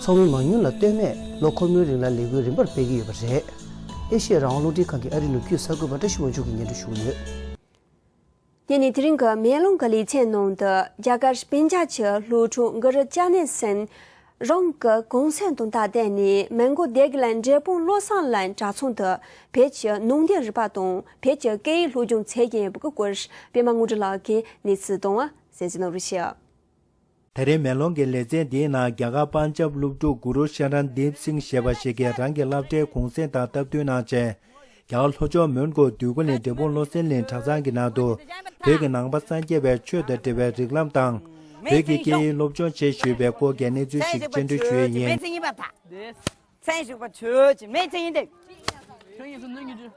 ཚོགས་མི་མང་ཉུང་ལ་ལྟོས་མེད་ལོ་འཁོར་མོའི་རིང་ལ་ལས་འགུལ་རིམ་པར་སྤེལ་གྱི་ཡོད་པ་རེད། ཨེ་ཤེ་ཡ་རང་དབང་རླུང་འཕྲིན་ཁང་གི་ཨ་རིའི་ནུབ་རྒྱུད་གསར་འགོད་པ་བཀྲ་ཤིས་དབང་ཕྱུག་གིས་སྙན་སྒྲོན་ཞུ་གི་ཡོད། དེ་ནས་དེ་རིང་གི་མེ་ལོང་གི་ལེ་ཚན་ནང་དུ་རྒྱ་གར་པན་ཇབ་ཀྱི་སློབ་ཕྲུག་གུ་རུ་ཅ་ནན་སིན་རང་གི་གུང་སེང་དང་སྟབས་བསྟུན་ནས་མོན་གྷོ་སྡེ་དགེ་ལ་འབྲས་སྤུངས་བློ་བཟང་གླིང་གྲྭ་ཚང་དུ་བོད་ཀྱི་ནང་བསྟན་རིག་པ་དང་བོད་ཀྱི་སྐད་ཡིག་སློབ་སྦྱོང་མཛད་ཀྱི་ཡོད་པའི་སྐོར་པད་མ་དངོས་གྲུབ་ལགས་ཀྱིས་གནས་ཚུལ་བཏང་བ་གསན་གཟིགས་གནང་རོགས་ཞུ། དེ་རིང་མེ་ལོང་གི་ལེ་ཚན་འདིའི་ནང་རྒྱ་གར་པན་ཇབ་སློབ་ཕྲུག་གུ་རུ་ཤ་རན་དིབ་སིང་ཞེས་པ་ཞིག་གིས་རང་གི་སློབ་གྲྭའི་གུང་སེང་དང་སྟབས་བསྟུན་གནང་བྱས། རྒྱ་གར་ལྷོ་ཕྱོགས་མོན་གྷོ་འདོད་རྒུ་གླིང་འབྲས་སྤུངས་བློ་གསལ་གླིང་གྲྭ་ཚང་གི་ནང་དུ་བོད་ཀྱི་ནང་པ་སངས་རྒྱས་པའི་ཆོས་དང་འབྲེལ་བའི་རིགས་ལམ་དང་། བོད་ཀྱི་སྐད་ཡིག་སློབ་སྦྱོང་བྱེད་བཞིན་པའི་སྐོར་གྱི་གནས་ཚུལ་ཞིག་སྤྱན་འདྲེན་ཞུ་ཡས་ཡིན། མཚན་ཉིད་པ་དང་། མཚན་ཞུགས་པ་ཆོས་ཀྱི་མེད་མཚན་ཉིད་དེ། ཁྱོད་ཉིད་ཚོ་འཛིན་གྱི་འདུག་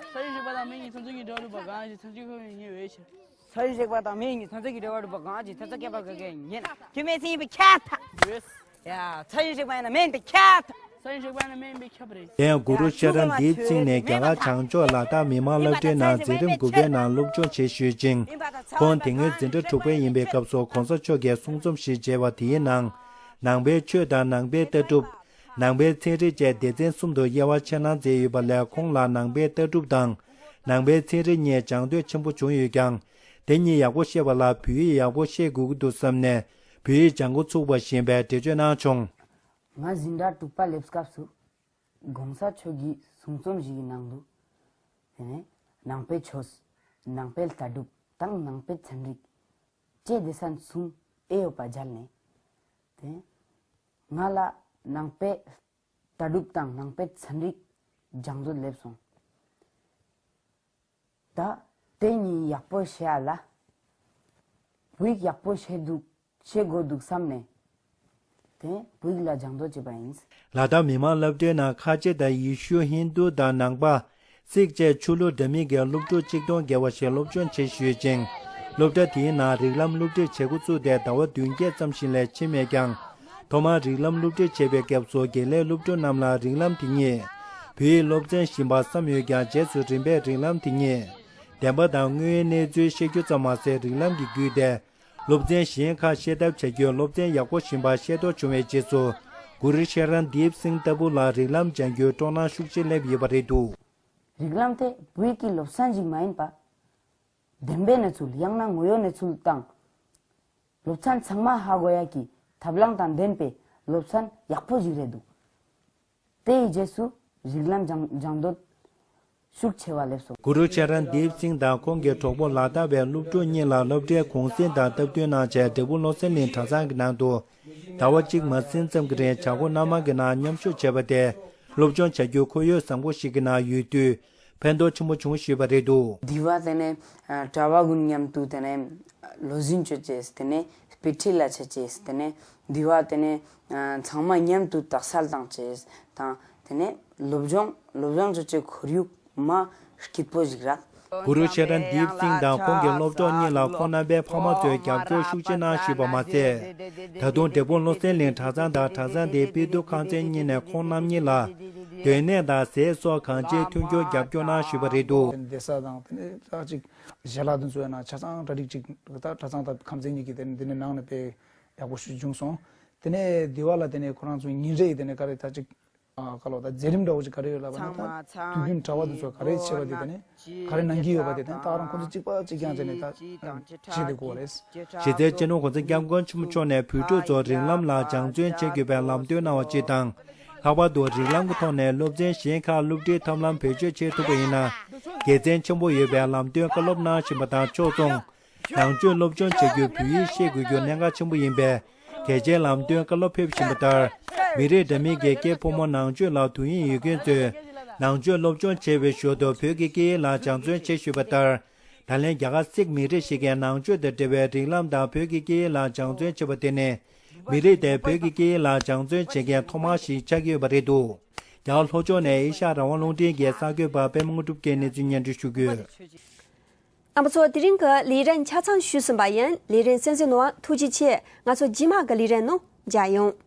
ས་ཡི་ཞུགས་པ་དང་མེ་ཉིད་ཚོ་འཛིན་གྱི་འདྲ་བ་ལུག་པ་གང་ཞིག་ཚན་གཅིག་ཁོ་ཡི་ཉེ་བའི་ཕྱིར། ས་ཡི་ཞུགས་པ་དང་མེ་ཉིད་ཚན་གཅིག་གི་འདྲ་བ་ལུག་པ་གང་ཞིག་ཚན་གཅིག་སྐྱེ་བ་ག་གེ་ཉེ་ན་ཁྱོད་མེད་ཚན་ཡིན་པའི་ཁྱད་ཐག་ཡོད། ཡ། ས་ཡི་ཞུགས་པ་ཡིན་ན་མེ་ཡིན་པའི་ཁྱད་ཐག་ས་ཡི་ཞུགས་པ་ཡིན་ན་མེ་ཡིན་པའི་ཁྱད་པར་རེད། དེ་ཡང་གུ་རུ་ཤ་རན་དིབ་སིང་ནས་རྒྱ་གར་བྱང་ཕྱོགས་ལ་དྭགས་མི་དམངས་སློབ་གྲྭའི་ནང་འཛིན་རིམ་དགུ་པའི་ནང་སློབ་སྦྱོང་བྱེད་བཞིན་ཡོད་ཅིང་། ཁོང་དེ་སྔོན་འཛིན་གྲྭ་དྲུག་པའི་ཡིན་པའི་སྐབས་སུ་གོང་ས་མཆོག་གིས་གསུང་རྩོམ་ཞིག་མཇལ་བ་དེའི་ནང་། ནང་པའི་ཆོས་དང་ནང་པའི་ལྟ་གྲུབ། ནང་པའི་ཚན་རིག་བཅས་སྡེ་ཚན་གསུམ་དུ་དབྱེ་བ་ཕྱེ་གནང་མཛད་ཡོད་པ་ལས། ཁོང་ལ་ནང་པའི་ལྟ་གྲུབ་དང་ནང་པའི་ཚན་རིག་གཉིས་སྦྱང་འདོད་ཆེན་པོ་བྱུང་ཡོད་ཀྱང་། དེ་གཉིས་ཡག་པོ་ཤེས་པ་ལ་བོད་ཡིག་ཡག་པོ་ཤེས་དགོས་ཀྱི་འདུག་བསམ་ནས་བོད་ཡིག་སྦྱང་འགོ་ཚུགས་པ་ཡིན་པའི་འགྲེལ་བརྗོད་གནང་བྱུང་། ང་འཛིན་གྲྭ་དྲུག་པ་སླེབས་སྐབས་སུ་གོང་ས་མཆོག་གིས་གསུང་རྩོམ་ཞིག་གི་ནང་དུ། དེ་ནས་ནང་པའི་ཆོས། ནང་པའི་ལྟ་གྲུབ་དང་ནང་པའི་ཚན་རིག་བཅས་སྡེ་ཚན་གསུམ་དབྱེ་ཡོད་པ་མཇལ་ནས། དེ་ནས་ང་ལ་ནང་པའི་ལྟ་གྲུབ་དང་ནང་པའི་ཚན་རིག་སྦྱང་འདོད་སླེབས་སོང་། ད་དེ་གཉིས་ཡག་པོ་ཤེས་ཡ་ལ། བོད་ཡིག་ཡག་པོ་ཤེས་འདུག་ཤེས་དགོས་འདུག་བསམ་ནས། དེ་བོད་ཡིག་ལ་སྦྱང་འདོད་བྱས་པ་ཡིན། ལ་དྭགས་མི་དམངས་སློབ་གྲྭའི་ནང་ཁ་ཆེ་དང་ཡེ་ཤུ་ཧིན་རྡུ་དང་ནང་པ། སིག་བཅས་ཆོས་ལུགས་འདྲ་མིན་གྱི་སློབ་ཕྲུག་ཆིག་སྟོང་བརྒལ་བ་ཞིག་སློབ་སྦྱོང་བྱེད་བཞིན་ཡོད་ཅིང་། སློབ་གྲྭ་དེའི་ནང་རིགས་ལམ་སློབ་ཁྲིད་བྱེད་འགོ་བཙུགས་ཏེ་ཟླ་བ་བདུན་བརྒྱད་ཙམ་ཞིག་ལས་ཕྱིན་མེད་ཀྱང་། ཐོག་མར་རིགས་ལམ་སློབ་ཁྲིད་བྱེད་པའི་སྐབས་སུ་དགེ་ལས་སློབ་ཕྲུག་རྣམས་ལ་རིགས་ལམ་དེ་ཉིད་བོད་ཡིག་སློབ་ཚན་བཞིན་པ་བསམ་ཡོད་ཀྱང་། རྗེས་སུ་རིམ་པས་རིགས་ལམ་དེ་ཉིད་བདེན་པ་དང་དངོས་ཡོད་གནས་ཚུལ་ཤེས་རྒྱུ་ཙམ་མ་ཟད། རིགས་ལམ་གྱི་བརྒྱུད་དེ་སློབ་ཚན་གཞན་ཁག་ཤེས་ཐབས་བྱ་རྒྱུའི་སློབ་ཚན་ཡག་པོ་ཞིག་ཤེས་རྟོགས་བྱུང་བའི་རྗེས་སུ། གུ་རུ་ཤ་རན་དིབ་སིང་ལྟ་བུ་ལ་རིགས་ལམ་སྦྱང་རྒྱུའི་སྤྲོ་སྣང་ཤུགས་ཆེ་སླེབས་ཡོད་པ་རེད་འདུག་རིགས་ལམ་དེ་བོད་ཀྱི་སློབ་ཚན་ཞིག་མ་ཡིན་པ། བདེན་པའི་གནས་ཚུལ་ཡང་ན་དངོས་ཡོད་གནས་ཚུལ་དང་། སློབ་ཚན་ཚང་མ་ཧ་གོ་ཡ་གི་ཐབས་ལམ་དང་ལྡན་པའི་སློབ་ཚན་ཡག་པོ་ཞིག་རེད་འདུག་དེ་ཡི་རྗེས་སུ་རིགས་ལམ་སྦྱང་སྦྱང་འདོད་ཤུགས་ཆེ་བ་སླེབས་སོང་། གུ་རུ་ཤ་རན་དིབ་སིང་དང་ཁོང་གི་གྲོགས་པོ་ལ་དྭགས་པའི་སློབ་ཕྲུག་གཉིས་ལ་སློབ་གྲྭའི་གུང་སེང་དང་སྟབས་བསྟུན་གནང་བྱས། འབྲས་སྤུངས་བློ་གསལ་གླིང་གྲྭ་ཚང་གི་ནང་དུ་ཟླ་བ་གཅིག་མ་ཟིན་ཙམ་གྱི་རིང་བྱ་སྒོ་སྣ་མང་གི་ནང་མཉམ་ཞུགས་བྱས་པ་དེ། སློབ་སྦྱོང་བྱ་རྒྱུའི་ཁོར་ཡུག་བཟང་པོ་ཞིག་གི་ནང་ཡོད་དུས། ཕན་ཐོགས་ཆེན་པོ་བྱུང་ཞུས་པ་རེད་འདུག་དེ་བ་དེ་ནས་གྲྭ་བ་ཀུན་མཉམ་དུ་དེ་ནས་བློ་འཛིན་བྱོས་ཅེས། དེ་ནས་དཔེ་ཁྲིད་ལ་བྱེད་ཅེས། དེ་ནས་དེ་བ་དེ་ནས་ཚང་མ་མཉམ་དུ་དག་སེལ་བཏང་ཅེས་དང་། དེ་ནས་སློབ་སྦྱོང་སློབ་སྦྱོང་བྱེད་ཀྱི་ཁོར་ཡུག་མ་སྐྱིད་པོ་ཞིག་རག་གུ་རུ་ཤ་རན་དིབ་སིང་དང་ཁོང་གི་སློབ་གྲོགས་གཉིས་ལ་ཁོང་རྣམ་པའི་ཕ་མ་ཚོས་རྒྱབ་སྐྱོར་ཤུགས་ཆེ་གནང་ཞུས་པ་མ་ཟད། ད་དུང་འབྲས་སྤུངས་བློ་གསལ་གླིང་གྲྭ་ཚང་དང་གྲྭ་ཚང་དེའི་དཔེ་སྡུར་ཁང་ཚན་གཉིས་ནས་ཁོང་རྣམ་གཉིས་ལ། སྡོད་གནས་དང་ཟས་སོགས་གང་ཅིའི་མཐུན་འགྱུར་རྒྱབ་སྐྱོར་གནང་ཞུས་པ་རེད་འདུག་བསྡད་ས་དང་དེ་ནས་ད་ཅིག་ཞལ་ལག་དེ་ཚོ་ཡང་ན་ཆ་ཚང་གྲ་སྒྲིག་ཅིག་ད་གྲྭ་ཚང་དང་ཁང་ཚན་གཉིས་ཀྱི་དེ་ནས་དེ་ནས་ནང་ནས་དཔེ་ཡག་པོ་ཞིག་བྱུང་སོང་། དེ་ནས་དེ་བ་ལ་དེ་ནས་ཁོ་རང་ཚོ་ཉིན་རེ་ཡི་དེ་ནས་ག་རེ་ད་ཅིག་ཨ་ག་ལོ་ད་མཛད་རིམ་འདྲ་བོ་ཅིག་ག་རེ་ཡོད་ལབ་ན། ད་དུས་རྒྱུན་གྲྭ་བ་དེ་ཚོ་ག་རེ་བྱེད་པ་དེ་དེ་ནས་ག་རེ་གནང་གི་ཡོད་པ་དེ་དེ་ནས་ད་རང་ཁོ་ཚོ་གཅིག་པ་གཅིག་རྐྱང་བྱས་ནས་ད་བྱེད་དེ་དགོས་པ་རེད། གཞི་རྩའི་སྤྱི་ནོར་༸གོང་ས་༸སྐྱབས་མགོན་ཆེན་པོ་མཆོག་ནས་བོད་ཕྲུག་ཚོར་རིགས་ལམ་ལ་སྦྱང་བརྩོན་བྱེད་དགོས་པའི་ལམ་སྟོན་གནང་བ་བཅས་དང་། ལྷག་པར་དུ་རིགས་ལམ་གྱི་ཐོག་ནས་སློབ་ཚན་གཞན་ཁག་སློབ་ཁྲིད་ཐབས་ལམ་བེད་སྤྱོད་བྱེད་ཐུབ་པ་ཡིན་ན། དགེ་མཚན་ཆེན་པོ་ཡོད་པའི་ལམ་སྟོན་བཀའ་སློབ་གནང་བཞིན་པ་དང་ཕྱོགས་མཚུངས། ནང་ཆོས་སློབ་སྦྱོང་བྱ་རྒྱུར་བོད་ཡིག་ཤེས་དགོས་རྒྱུ་གནད་འགག་ཆེན་པོ་ཡིན་པས། གལ་ཆེའི་ལམ་སྟོན་བཀའ་སློབ་ཕེབས་བཞིན་པ་ལྟར། མི་རིགས་འདྲ་མིན་གྱི་སྐྱེས་ཕོ་མོ་ནང་ཆོས་ལ་དུས་ཡུན་ཡོད་མཁན་ཚོས། ནང་ཆོས་སློབ་སྦྱོང་བྱེད་པའི་ཞོར་དུ་བོད་ཀྱི་སྐད་ཡིག་ལ་སྦྱང་བརྩོན་བྱེད་ཞུས་པ་ལྟར། ད་ལན་རྒྱ་གར་སིག་མི་རིགས་ཤིག་གིས་ནང་ཆོས་དང་འབྲེལ་བའི་རིགས་ལམ་དང་བོད་ཀྱི་སྐད་ཡིག་ལ་སྦྱང་བརྩོན་བྱེད་པ་དེ་ནི། མི་རིགས་དེ་བོད་ཀྱི་སྐད་ཡིག་ལ་སྦྱང་བརྩོན་བྱེད་མཁན་ཐོག་མ་ཞིག་ཆགས་ཀྱི་ཡོད་པ་རེད་འདུག་རྒྱ་གར་ལྷོ་ཕྱོགས་ནས་ཨེ་ཤ་ཡ་རང་དབང་རླུང་འཕྲིན་གྱི་གསར་འགོད་པ་པད་མ་དངོས་གྲུབ་ཀྱིས་གནས་ཚུལ་སྙན་སྒྲོན་ཞུ་གི་ཡོད། རྣམ་པ་ཚོ། དེ་རིང་གི་ལས་རིམ་ཆ་ཚང་ཞུས་ཟིན་པ་ཡིན། ལས་རིམ་གསན་གཟིགས་གནང་བར་ཐུགས་རྗེ་ཆེ། ང་ཚོ་རྗེས་མ་གི་ལས་རིམ་ནང་མཇལ་ཡོང་།